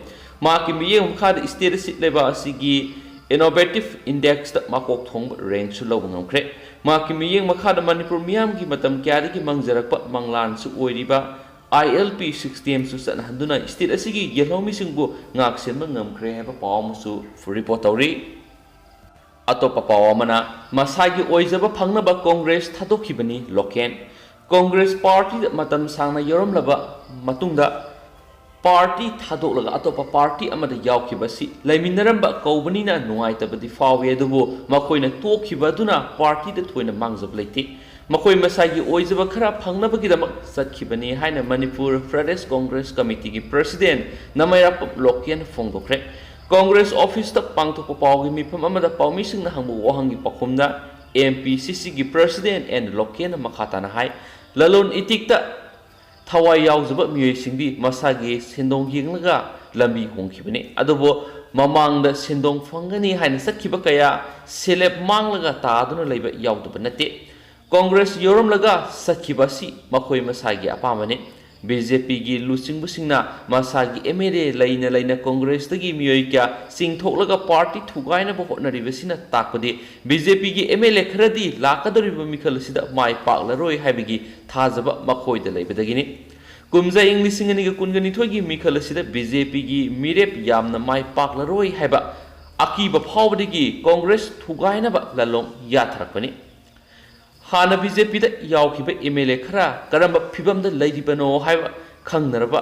ꯃꯍꯥꯛꯀꯤ ꯃꯤꯠꯌꯦꯡ ꯃꯈꯥꯗ ꯁ꯭ꯇꯦꯠ ꯑꯁꯤ ꯂꯩꯕꯥꯛ ꯑꯁꯤꯒꯤ ꯏꯅꯣꯚꯦꯇꯤꯚ ꯏꯟꯗꯦꯛꯁꯇ ꯃꯀꯣꯛ ꯊꯣꯡꯕ ꯔꯦꯡꯛꯁꯨ ꯂꯧꯕ ꯉꯝꯈ꯭ꯔꯦ꯫ ꯃꯍꯥꯛꯀꯤ ꯃꯤꯠꯌꯦꯡ ꯃꯈꯥꯗ ꯃꯅꯤꯄꯨꯔ ꯃꯤꯌꯥꯝꯒꯤ ꯃꯇꯝ ꯀꯌꯥꯗꯒꯤ ꯃꯪꯖꯔꯛꯄ ꯃꯪꯂꯥꯟꯁꯨ ꯑꯣꯏꯔꯤꯕ ꯑꯥꯏ ꯑꯦꯜ ꯄꯤ ꯁꯤꯁꯇꯦꯝꯁꯨ ꯆꯠꯅꯍꯟꯗꯨꯅ ꯁ꯭ꯇꯦꯠ ꯑꯁꯤꯒꯤ ꯌꯦꯜꯍꯧꯃꯤꯁꯤꯡꯕꯨ ꯉꯥꯛꯁꯦꯟꯕ ꯉꯝꯈ꯭ꯔꯦ ꯍꯥꯏꯕ ꯄꯥꯎ ꯑꯃꯁꯨ ꯔꯤꯄꯣꯔꯠ ꯇꯧꯔꯤ꯫ ꯑꯇꯣꯞꯄ ꯄꯥꯎ ꯑꯃꯅ, ꯃꯁꯥꯒꯤ ꯑꯣꯏꯖꯕ ꯐꯪꯅꯕ ꯀꯣꯡꯒ꯭ꯔꯦꯁ ꯊꯥꯗꯣꯛꯈꯤꯕꯅꯤ ꯂꯣꯀꯦꯟ꯫ ꯀꯣꯡꯒ꯭ꯔꯦꯁ ꯄꯥꯔꯇꯤꯗ ꯃꯇꯝ ꯁꯥꯡꯅ ꯌꯥꯎꯔꯝꯂꯕ ꯃꯇꯨꯡꯗ ꯄꯥꯔꯇꯤ ꯊꯥꯗꯣꯛꯂꯒ ꯑꯇꯣꯞꯄ ꯄꯥꯔꯇꯤ ꯑꯃꯗ ꯌꯥꯎꯈꯤꯕ ꯑꯁꯤ ꯂꯩꯃꯤꯟꯅꯔꯝꯕ ꯀꯧꯕꯅꯤꯅ ꯅꯨꯡꯉꯥꯏꯇꯕꯗꯤ ꯐꯥꯎꯏ, ꯑꯗꯨꯕꯨ ꯃꯈꯣꯏꯅ ꯇꯣꯛꯈꯤꯕ ꯑꯗꯨꯅ ꯄꯥꯔꯇꯤꯗ ꯊꯣꯏꯅ ꯃꯥꯡꯖꯕ ꯂꯩꯇꯦ꯫ ꯃꯈꯣꯏ ꯃꯁꯥꯒꯤ ꯑꯣꯏꯖꯕ ꯈꯔ ꯐꯪꯅꯕꯒꯤꯗꯃꯛ ꯆꯠꯈꯤꯕꯅꯤ ꯍꯥꯏꯅ ꯃꯅꯤꯄꯨꯔ ꯄ꯭ꯔꯗꯦꯁ ꯀꯣꯡꯒ꯭ꯔꯦꯁ ꯀꯃꯤꯇꯤꯒꯤ ꯄ꯭ꯔꯁꯤꯗꯦꯟ ꯅꯃꯩꯔꯥꯛꯄꯝ ꯂꯣꯀꯦꯟ ꯐꯣꯡꯗꯣꯛꯈ꯭ꯔꯦ꯫ ꯀꯣꯡꯒ꯭ꯔꯦꯁ ꯑꯣꯐꯤꯁꯇ ꯄꯥꯡꯊꯣꯛꯄ ꯄꯥꯎꯒꯤ ꯃꯤꯐꯝ ꯑꯃꯗ ꯄꯥꯎꯃꯤꯁꯤꯡꯅ ꯍꯪꯕ ꯋꯥꯍꯪꯒꯤ ꯄꯥꯎꯈꯨꯝꯗ ꯑꯦꯝ ꯄꯤ ꯁꯤ ꯁꯤꯒꯤ ꯄ꯭ꯔꯁꯤꯗꯦꯟ ꯑꯦꯟ ꯂꯣꯀꯦꯟꯅ ꯃꯈꯥ ꯇꯥꯅ ꯍꯥꯏ, ꯂꯂꯣꯟ ꯏꯇꯤꯛꯇ ꯊꯋꯥꯏ ꯌꯥꯎꯖꯕ ꯃꯤꯑꯣꯏꯁꯤꯡꯗꯤ ꯃꯁꯥꯒꯤ ꯁꯦꯟꯗꯣꯡ ꯌꯦꯡꯂꯒ ꯂꯝꯕꯤ ꯍꯣꯡꯈꯤꯕꯅꯤ꯫ ꯑꯗꯨꯕꯨ ꯃꯃꯥꯡꯗ ꯁꯦꯟꯗꯣꯡ ꯐꯪꯒꯅꯤ ꯍꯥꯏꯅ ꯆꯠꯈꯤꯕ ꯀꯌꯥ ꯁꯦꯜꯂꯦꯞ ꯃꯥꯡꯂꯒ ꯇꯥꯗꯨꯅ ꯂꯩꯕ ꯌꯥꯎꯗꯕ ꯅꯠꯇꯦ꯫ ꯀꯣꯡꯒ꯭ꯔꯦꯁ ꯌꯥꯎꯔꯝꯂꯒ ꯆꯠꯈꯤꯕ ꯑꯁꯤ ꯃꯈꯣꯏ ꯃꯁꯥꯒꯤ ꯑꯄꯥꯝꯕꯅꯤ꯫ ꯕꯤ ꯖꯦ ꯄꯤꯒꯤ ꯂꯨꯆꯤꯡꯕꯁꯤꯡꯅ ꯃꯁꯥꯒꯤ ꯑꯦꯝ ꯑꯦꯜ ꯑꯦ ꯂꯩꯅ ꯂꯩꯅ ꯀꯣꯡꯒ꯭ꯔꯦꯁꯇꯒꯤ ꯃꯤꯑꯣꯏ ꯀꯌꯥ ꯆꯤꯡꯊꯣꯛꯂꯒ ꯄꯥꯔꯇꯤ ꯊꯨꯒꯥꯏꯅꯕ ꯍꯣꯠꯅꯔꯤꯕꯁꯤꯅ ꯇꯥꯛꯄꯗꯤ ꯕꯤ ꯖꯦ ꯄꯤꯒꯤ ꯑꯦꯝ ꯑꯦꯜ ꯑꯦ ꯈꯔꯗꯤ ꯂꯥꯛꯀꯗꯧꯔꯤꯕ ꯃꯤꯈꯜ ꯑꯁꯤꯗ ꯃꯥꯏ ꯄꯥꯛꯂꯔꯣꯏ ꯍꯥꯏꯕꯒꯤ ꯊꯥꯖꯕ ꯃꯈꯣꯏꯗ ꯂꯩꯕꯗꯒꯤꯅꯤ꯫ ꯀꯨꯝꯖꯥ ꯏꯪ ꯂꯤꯁꯤꯡ ꯑꯅꯤꯒ ꯀꯨꯟꯒ ꯅꯤꯊꯣꯏꯒꯤ ꯃꯤꯈꯜ ꯑꯁꯤꯗ ꯕꯤ ꯖꯦ ꯄꯤꯒꯤ ꯃꯤꯔꯦꯞ ꯌꯥꯝꯅ ꯃꯥꯏ ꯄꯥꯛꯂꯔꯣꯏ ꯍꯥꯏꯕ ꯑꯀꯤꯕ ꯐꯥꯎꯕꯗꯒꯤ ꯀꯣꯡꯒ꯭ꯔꯦꯁ ꯊꯨꯒꯥꯏꯅꯕ ꯂꯥꯂꯣꯡ ꯌꯥꯊꯔꯛꯄꯅꯤ꯫ ꯍꯥꯟꯅ ꯕꯤ ꯖꯦ ꯄꯤꯗ ꯌꯥꯎꯈꯤꯕ ꯑꯦꯝ ꯑꯦꯜ ꯑꯦ ꯈꯔ ꯀꯔꯝꯕ ꯐꯤꯕꯝꯗ ꯂꯩꯔꯤꯕꯅꯣ ꯍꯥꯏꯕ ꯈꯪꯅꯔꯕ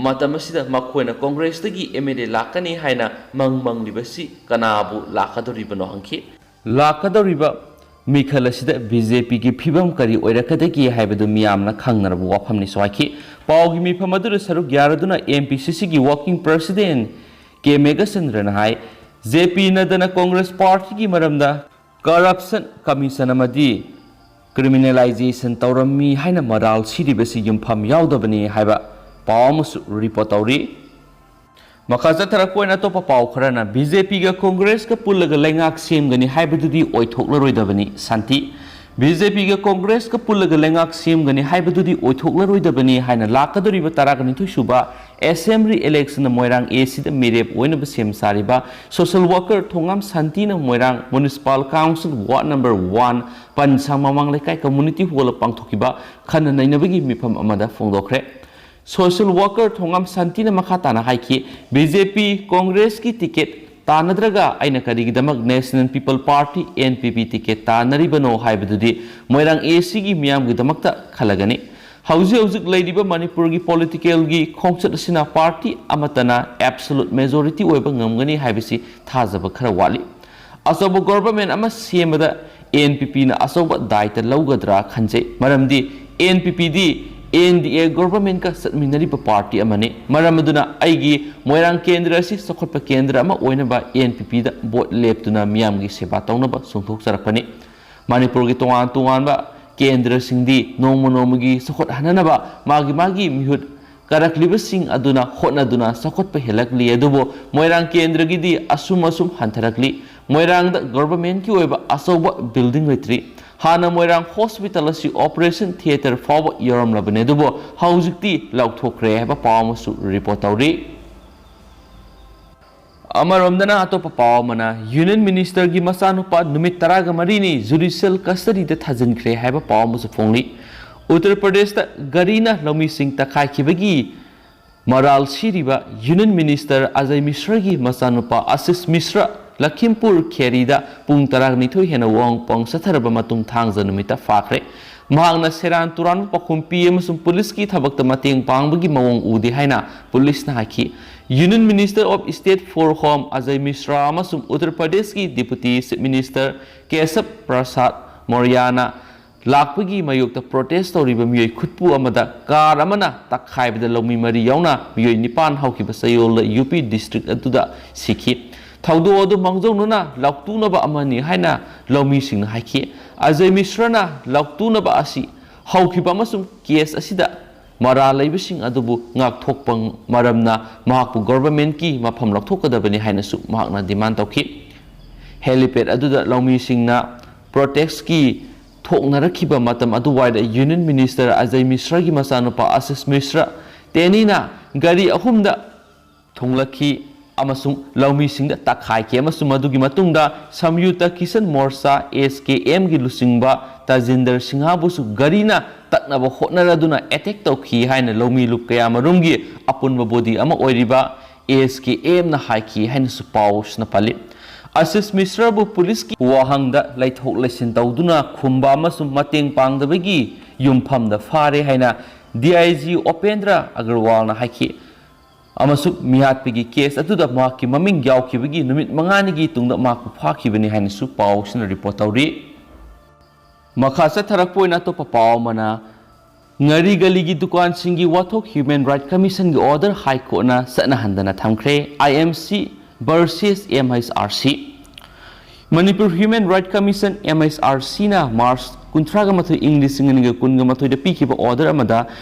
ꯃꯇꯝ ꯑꯁꯤꯗ ꯃꯈꯣꯏꯅ ꯀꯣꯡꯒ꯭ꯔꯦꯁꯇꯒꯤ ꯑꯦꯝ ꯑꯦꯜ ꯑꯦ ꯂꯥꯛꯀꯅꯤ ꯍꯥꯏꯅ ꯃꯪ ꯃꯪꯂꯤꯕꯁꯤ ꯀꯅꯥꯕꯨ ꯂꯥꯛꯀꯗꯧꯔꯤꯕꯅꯣ ꯍꯪꯈꯤ꯫ ꯂꯥꯛꯀꯗꯧꯔꯤꯕ ꯃꯤꯈꯜ ꯑꯁꯤꯗ ꯕꯤ ꯖꯦ ꯄꯤꯒꯤ ꯐꯤꯕꯝ ꯀꯔꯤ ꯑꯣꯏꯔꯛꯀꯗꯒꯦ ꯍꯥꯏꯕꯗꯨ ꯃꯤꯌꯥꯝꯅ ꯈꯪꯅꯔꯕ ꯋꯥꯐꯝꯅꯤꯁꯨ ꯍꯥꯏꯈꯤ꯫ ꯄꯥꯎꯒꯤ ꯃꯤꯐꯝ ꯑꯗꯨꯗ ꯁꯔꯨꯛ ꯌꯥꯔꯗꯨꯅ ꯑꯦꯝ ꯄꯤ ꯁꯤ ꯁꯤꯒꯤ ꯋꯥꯔꯀꯤꯡ ꯄ꯭ꯔꯁꯤꯗꯦꯟ ꯀꯦ ꯃꯦꯘꯆꯟꯗ꯭ꯔꯅ ꯍꯥꯏ, ꯖꯦ ꯄꯤ ꯅꯗꯅ ꯀꯣꯡꯒ꯭ꯔꯦꯁ ꯄꯥꯔꯇꯤꯒꯤ ꯃꯔꯝꯗ ꯀꯔꯞꯁꯟ ꯀꯃꯤꯁꯟ ꯑꯃꯗꯤ ꯀ꯭ꯔꯤꯃꯤꯅꯦꯂꯥꯏꯖꯦꯁꯟ ꯇꯧꯔꯝꯃꯤ ꯍꯥꯏꯅ ꯃꯔꯥꯜ ꯁꯤꯔꯤꯕꯁꯤ ꯌꯨꯝꯐꯝ ꯌꯥꯎꯗꯕꯅꯤ ꯍꯥꯏꯕ ꯄꯥꯎ ꯑꯃꯁꯨ ꯔꯤꯄꯣꯔꯠ ꯇꯧꯔꯤ꯫ ꯃꯈꯥ ꯆꯠꯊꯔꯛꯄ ꯑꯣꯏꯅ ꯑꯇꯣꯞꯄ ꯄꯥꯎ ꯈꯔꯅ, ꯕꯤ ꯖꯦ ꯄꯤꯒ ꯀꯣꯡꯒ꯭ꯔꯦꯁꯀ ꯄꯨꯜꯂꯒ ꯂꯩꯉꯥꯛ ꯁꯦꯝꯒꯅꯤ ꯍꯥꯏꯕꯗꯨꯗꯤ ꯑꯣꯏꯊꯣꯛꯂꯔꯣꯏꯗꯕꯅꯤ꯫ ꯁꯥꯟꯇꯤ, ꯕꯤ ꯖꯦ ꯄꯤꯒ ꯀꯣꯡꯒ꯭ꯔꯦꯁꯀ ꯄꯨꯜꯂꯒ ꯂꯩꯉꯥꯛ ꯁꯦꯝꯒꯅꯤ ꯍꯥꯏꯕꯗꯨꯗꯤ ꯑꯣꯏꯊꯣꯛꯂꯔꯣꯏꯗꯕꯅꯤ ꯍꯥꯏꯅ ꯂꯥꯛꯀꯗꯧꯔꯤꯕ ꯇꯔꯥꯒ ꯅꯤꯊꯣꯏ ꯁꯨꯕ ꯑꯦꯁꯦꯝꯕ꯭ꯂꯤ ꯏꯂꯦꯛꯁꯟꯗ ꯃꯣꯏꯔꯥꯡ ꯑꯦ ꯁꯤꯗ ꯃꯤꯔꯦꯞ ꯑꯣꯏꯅꯕ ꯁꯦꯝ ꯁꯥꯔꯤꯕ ꯁꯣꯁꯦꯜ ꯋꯥꯔꯀꯔ ꯊꯣꯉꯥꯝ ꯁꯥꯟꯇꯤꯅ Moirang municipal council ward number one ꯄꯟꯁꯥꯡ ꯃꯃꯥꯡ ꯂꯩꯀꯥꯏ ꯀꯝꯃ꯭ꯌꯨꯅꯤꯇꯤ ꯍꯣꯜꯗ ꯄꯥꯡꯊꯣꯛꯈꯤꯕ ꯈꯟꯅ ꯅꯩꯅꯕꯒꯤ ꯃꯤꯐꯝ ꯑꯃꯗ ꯐꯣꯡꯗꯣꯛꯈ꯭ꯔꯦ꯫ ꯁꯣꯁꯦꯜ ꯋꯥꯔꯀꯔ ꯊꯣꯉꯥꯝ ꯁꯥꯟꯇꯤꯅ ꯃꯈꯥ ꯇꯥꯅ ꯍꯥꯏꯈꯤ, ꯕꯤ ꯖꯦ ꯄꯤ ꯀꯣꯡꯒ꯭ꯔꯦꯁꯀꯤ ꯇꯤꯀꯦꯠ ꯇꯥꯟꯅꯗ꯭ꯔꯒ ꯑꯩꯅ ꯀꯔꯤꯒꯤꯗꯃꯛ national people's party, N P P, ticket ꯇꯥꯟꯅꯔꯤꯕꯅꯣ ꯍꯥꯏꯕꯗꯨꯗꯤ ꯃꯣꯏꯔꯥꯡ ꯑꯦ ꯁꯤꯒꯤ ꯃꯤꯌꯥꯝꯒꯤꯗꯃꯛꯇ ꯈꯜꯂꯒꯅꯤ꯫ ꯍꯧꯖꯤꯛ ꯍꯧꯖꯤꯛ ꯂꯩꯔꯤꯕ ꯃꯅꯤꯄꯨꯔꯒꯤ ꯄꯣꯂꯤꯇꯤꯀꯦꯜꯒꯤ ꯈꯣꯡꯆꯠ ꯑꯁꯤꯅ ꯄꯥꯔꯇꯤ ꯑꯃꯠꯇꯅ ꯑꯦꯕꯁꯣꯂꯨꯠ ꯃꯦꯖꯣꯔꯤꯇꯤ ꯑꯣꯏꯕ ꯉꯝꯒꯅꯤ ꯍꯥꯏꯕꯁꯤ ꯊꯥꯖꯕ ꯈꯔ ꯋꯥꯠꯂꯤ꯫ ꯑꯆꯧꯕ ꯒꯣꯚꯔꯟꯃꯦꯟꯠ ꯑꯃ ꯁꯦꯝꯕꯗ ꯑꯦꯟ ꯄꯤ ꯄꯤꯅ ꯑꯆꯧꯕ ꯗꯥꯏꯇ ꯂꯧꯒꯗ꯭ꯔꯥ ꯈꯟꯖꯩ꯫ ꯃꯔꯝꯗꯤ ꯑꯦꯟ ꯄꯤ ꯄꯤꯗꯤ ꯑꯦꯟ ꯗꯤ ꯑꯦ ꯒꯣꯚꯔꯟꯃꯦꯟꯠꯀ ꯆꯠꯃꯤꯟꯅꯔꯤꯕ ꯄꯥꯔꯇꯤ ꯑꯃꯅꯤ꯫ ꯃꯔꯝ ꯑꯗꯨꯅ ꯑꯩꯒꯤ ꯃꯣꯏꯔꯥꯡ ꯀꯦꯟꯗ꯭ꯔ ꯑꯁꯤ ꯆꯥꯎꯈꯠꯄ ꯀꯦꯟꯗ꯭ꯔ ꯑꯃ ꯑꯣꯏꯅꯕ ꯑꯦꯟ ꯄꯤ ꯄꯤꯗ ꯚꯣꯠ ꯂꯦꯞꯇꯨꯅ ꯃꯤꯌꯥꯝꯒꯤ ꯁꯦꯕꯥ ꯇꯧꯅꯕ ꯆꯣꯡꯊꯣꯛꯆꯔꯛꯄꯅꯤ꯫ ꯃꯅꯤꯄꯨꯔꯒꯤ ꯇꯣꯉꯥꯟ ꯇꯣꯉꯥꯟꯕ ꯀꯦꯟꯗ꯭ꯔꯁꯤꯡꯗꯤ ꯅꯣꯡꯃ ꯅꯣꯡꯃꯒꯤ ꯆꯥꯎꯈꯠꯍꯟꯅꯅꯕ ꯃꯥꯒꯤ ꯃꯥꯒꯤ ꯃꯤꯍꯨꯠ ꯀꯥꯔꯛꯂꯤꯕꯁꯤꯡ ꯑꯗꯨꯅ ꯍꯣꯠꯅꯗꯨꯅ ꯆꯥꯎꯈꯠꯄ ꯍꯦꯜꯂꯛꯂꯤ꯫ ꯑꯗꯨꯕꯨ ꯃꯣꯏꯔꯥꯡ ꯀꯦꯟꯗ꯭ꯔꯒꯤꯗꯤ ꯑꯁꯨꯝ ꯑꯁꯨꯝ ꯍꯟꯊꯔꯛꯂꯤ꯫ ꯃꯣꯏꯔꯥꯡꯗ ꯒꯣꯚꯔꯟꯃꯦꯟꯠꯀꯤ ꯑꯣꯏꯕ ꯑꯆꯧꯕ ꯕꯤꯜꯗꯤꯡ ꯂꯩꯇ꯭ꯔꯤ꯫ ꯍꯥꯟꯅ ꯃꯣꯏꯔꯥꯡ ꯍꯣꯁꯄꯤꯇꯥꯜ ꯑꯁꯤ ꯑꯣꯄꯔꯦꯁꯟ ꯊꯤꯌꯦꯇꯔ ꯐꯥꯎꯕ ꯌꯧꯔꯝꯂꯕꯅꯤ, ꯑꯗꯨꯕꯨ ꯍꯧꯖꯤꯛꯇꯤ ꯂꯧꯊꯣꯛꯈ꯭ꯔꯦ ꯍꯥꯏꯕ ꯄꯥꯎ ꯑꯃꯁꯨ ꯔꯤꯄꯣꯔꯠ ꯇꯧꯔꯤ꯫ ꯑꯃꯔꯣꯝꯗꯅ ꯑꯇꯣꯞꯄ ꯄꯥꯎ ꯑꯃꯅ, ꯌꯨꯅꯤꯌꯟ ꯃꯤꯅꯤꯁꯇꯔꯒꯤ ꯃꯆꯥꯅꯨꯄꯥ ꯅꯨꯃꯤꯠ ꯇꯔꯥꯒ ꯃꯔꯤꯅꯤ ꯖꯨꯗꯤꯁꯤꯌꯦꯜ ꯀꯁꯇꯗꯤꯗ ꯊꯥꯖꯤꯟꯈ꯭ꯔꯦ ꯍꯥꯏꯕ ꯄꯥꯎ ꯑꯃꯁꯨ ꯐꯣꯡꯂꯤ꯫ ꯎꯠꯇꯔ ꯄ꯭ꯔꯗꯦꯁꯇ ꯒꯥꯔꯤꯅ ꯂꯧꯃꯤꯁꯤꯡ ꯇꯛꯈꯥꯏꯈꯤꯕꯒꯤ ꯃꯔꯥꯜ ꯁꯤꯔꯤꯕ ꯌꯨꯅꯤꯌꯟ ꯃꯤꯅꯤꯁꯇꯔ ꯑꯖꯌ ꯃꯤꯁ꯭ꯔꯒꯤ ꯃꯆꯥꯅꯨꯄꯥ ꯑꯁꯤꯁ ꯃꯤꯁ꯭ꯔ ꯂꯈꯤꯝꯄꯨꯔ ꯈꯦꯔꯤꯗ ꯄꯨꯡ ꯇꯔꯥꯅꯤꯊꯣꯏ ꯍꯦꯟꯅ ꯋꯥꯍꯣꯡ ꯄꯥꯎꯍꯣꯡ ꯆꯠꯊꯔꯕ ꯃꯇꯨꯡ ꯊꯥꯡꯖ ꯅꯨꯃꯤꯠꯇ ꯐꯥꯈ꯭ꯔꯦ꯫ ꯃꯍꯥꯛꯅ ꯁꯦꯔꯥꯟ ꯇꯨꯔꯥꯟꯕ ꯄꯥꯎꯈꯨꯝ ꯄꯤ ꯑꯃꯁꯨꯡ ꯄꯨꯂꯤꯁꯀꯤ ꯊꯕꯛꯇ ꯃꯇꯦꯡ ꯄꯥꯡꯕꯒꯤ ꯃꯑꯣꯡ ꯎꯗꯦ ꯍꯥꯏꯅ ꯄꯨꯂꯤꯁꯅ ꯍꯥꯏꯈꯤ꯫ Union Minister of State for Home Ajay ꯃꯤꯁ꯭ꯔꯥ ꯑꯃꯁꯨꯡ ꯎꯠꯇꯔ ꯄ꯭ꯔꯗꯦꯁꯀꯤ ꯗꯤꯄꯨꯇꯤ ꯆꯤꯐ ꯃꯤꯅꯤꯁꯇꯔ ꯀꯦꯁꯕ ꯄ꯭ꯔꯁꯥꯗ ꯃꯧꯔꯤꯌꯥꯅ ꯂꯥꯛꯄꯒꯤ ꯃꯥꯌꯣꯛꯇ ꯄ꯭ꯔꯣꯇꯦꯁ ꯇꯧꯔꯤꯕ ꯃꯤꯑꯣꯏ ꯈꯨꯠꯄꯨ ꯑꯃꯗ ꯀꯥꯔ ꯑꯃꯅ ꯇꯛꯈꯥꯏꯕꯗ ꯂꯧꯃꯤ ꯃꯔꯤ ꯌꯥꯎꯅ ꯃꯤꯑꯣꯏ ꯅꯤꯄꯥꯟ ꯍꯧꯈꯤꯕ ꯆꯌꯣꯜꯗ ꯌꯨ ꯄꯤ ꯗꯤꯁꯇ꯭ꯔꯤꯛ ꯑꯗꯨꯗ ꯁꯤꯈꯤ꯫ ꯊꯧꯗꯣꯛ ꯑꯗꯨ ꯃꯥꯡꯖꯧꯅꯅ ꯂꯥꯎꯇꯨꯅꯕ ꯑꯃꯅꯤ ꯍꯥꯏꯅ ꯂꯧꯃꯤꯁꯤꯡꯅ ꯍꯥꯏꯈꯤ꯫ ꯑꯖꯌ ꯃꯤꯁ꯭ꯔꯅ ꯂꯥꯎꯇꯨꯅꯕ ꯑꯁꯤ ꯍꯧꯈꯤꯕ ꯑꯃꯁꯨꯡ ꯀꯦꯁ ꯑꯁꯤꯗ ꯃꯔꯥꯜ ꯂꯩꯕꯁꯤꯡ ꯑꯗꯨꯕꯨ ꯉꯥꯛꯊꯣꯛꯄ ꯃꯔꯝꯅ ꯃꯍꯥꯛꯄꯨ ꯒꯣꯚꯔꯟꯃꯦꯟꯠꯀꯤ ꯃꯐꯝ ꯂꯧꯊꯣꯛꯀꯗꯕꯅꯤ ꯍꯥꯏꯅꯁꯨ ꯃꯍꯥꯛꯅ ꯗꯤꯃꯥꯟ ꯇꯧꯈꯤ꯫ ꯍꯦꯂꯤꯄꯦꯗ ꯑꯗꯨꯗ ꯂꯧꯃꯤꯁꯤꯡꯅ ꯄ꯭ꯔꯣꯇꯦꯁꯀꯤ ꯊꯣꯛꯅꯔꯛꯈꯤꯕ ꯃꯇꯝ ꯑꯗꯨꯋꯥꯏꯗ ꯌꯨꯅꯤꯌꯟ ꯃꯤꯅꯤꯁꯇꯔ ꯑꯖꯌ ꯃꯤꯁ꯭ꯔꯒꯤ ꯃꯆꯥꯅꯨꯄꯥ ꯑꯁꯤꯁ ꯃꯤꯁ꯭ꯔ ꯇꯦꯅꯤꯅ ꯒꯥꯔꯤ ꯑꯍꯨꯝꯗ ꯊꯣꯡꯂꯛꯈꯤ ꯑꯃꯁꯨꯡ ꯂꯧꯃꯤꯁꯤꯡꯗ ꯇꯛꯈꯥꯏꯈꯤ, ꯑꯃꯁꯨꯡ ꯃꯗꯨꯒꯤ ꯃꯇꯨꯡꯗ ꯁꯝꯌꯨꯛꯇ ꯀꯤꯁꯟ ꯃꯣꯔꯆꯥ, ꯑꯦꯁ ꯀꯦ ꯑꯦꯝꯒꯤ ꯂꯨꯆꯤꯡꯕ ꯇꯖꯤꯟꯗꯔ ꯁꯤꯡꯍꯕꯨꯁꯨ ꯒꯥꯔꯤꯅ ꯇꯛꯅꯕ ꯍꯣꯠꯅꯔꯗꯨꯅ ꯑꯦꯇꯦꯛ ꯇꯧꯈꯤ ꯍꯥꯏꯅ ꯂꯧꯃꯤ ꯂꯨꯞ ꯀꯌꯥꯃꯔꯨꯝꯒꯤ ꯑꯄꯨꯟꯕ ꯕꯣꯗꯤ ꯑꯃ ꯑꯣꯏꯔꯤꯕ ꯑꯦꯁ ꯀꯦ ꯑꯦꯝꯅ ꯍꯥꯏꯈꯤ ꯍꯥꯏꯅꯁꯨ ꯄꯥꯎꯁꯤꯅ ꯄꯜꯂꯤ꯫ ꯑꯁꯤꯁ ꯃꯤꯁ꯭ꯔꯕꯨ ꯄꯨꯂꯤꯁꯀꯤ ꯋꯥꯍꯪꯗ ꯂꯩꯊꯣꯛ ꯂꯩꯁꯤꯟ ꯇꯧꯗꯨꯅ ꯈꯨꯝꯕ ꯑꯃꯁꯨꯡ ꯃꯇꯦꯡ ꯄꯥꯡꯗꯕꯒꯤ ꯌꯨꯝꯐꯝꯗ ꯐꯥꯔꯦ ꯍꯥꯏꯅ ꯗꯤ ꯑꯥꯏ ꯖꯤ ꯎꯄꯦꯟꯗ꯭ꯔ ꯑꯒꯔꯋꯥꯜꯅ ꯍꯥꯏꯈꯤ꯫ ꯑꯃꯁꯨꯡ ꯃꯤꯍꯥꯠꯄꯒꯤ ꯀꯦꯁ ꯑꯗꯨꯗ ꯃꯍꯥꯛꯀꯤ ꯃꯃꯤꯡ ꯌꯥꯎꯈꯤꯕꯒꯤ ꯅꯨꯃꯤꯠ ꯃꯉꯥꯅꯤꯒꯤ ꯇꯨꯡꯗ ꯃꯍꯥꯛꯄꯨ ꯐꯥꯈꯤꯕꯅꯤ ꯍꯥꯏꯅꯁꯨ ꯄꯥꯎꯁꯤꯅ ꯔꯤꯄꯣꯔꯠ ꯇꯧꯔꯤ꯫ ꯃꯈꯥ ꯆꯠꯊꯔꯛꯄ ꯑꯣꯏꯅ ꯑꯇꯣꯞꯄ ꯄꯥꯎ ꯑꯃꯅ, ꯉꯥꯔꯤ ꯒꯂꯤꯒꯤ ꯗꯨꯀꯥꯟꯁꯤꯡꯒꯤ ꯋꯥꯊꯣꯛ ꯍ꯭ꯌꯨꯃꯦꯟ ꯔꯥꯏꯠ ꯀꯃꯤꯁꯟꯒꯤ ꯑꯣꯔꯗꯔ ꯍꯥꯏ ꯀꯣꯔꯠꯅ ꯆꯠꯅꯍꯟꯗꯅ ꯊꯝꯈ꯭ꯔꯦ꯫ I M C versus M H R C. Manipur human right commission, M H R ꯁꯤꯅ ꯃꯥꯔꯆ ꯀꯨꯟꯊ꯭ꯔꯥꯒ ꯃꯥꯊꯣꯏ ꯏꯪ ꯂꯤꯁꯤꯡ ꯑꯅꯤꯒ ꯀꯨꯟꯒ ꯃꯥꯊꯣꯏꯗ ꯄꯤꯈꯤꯕ ꯑꯣꯔꯗꯔ ꯑꯃꯗ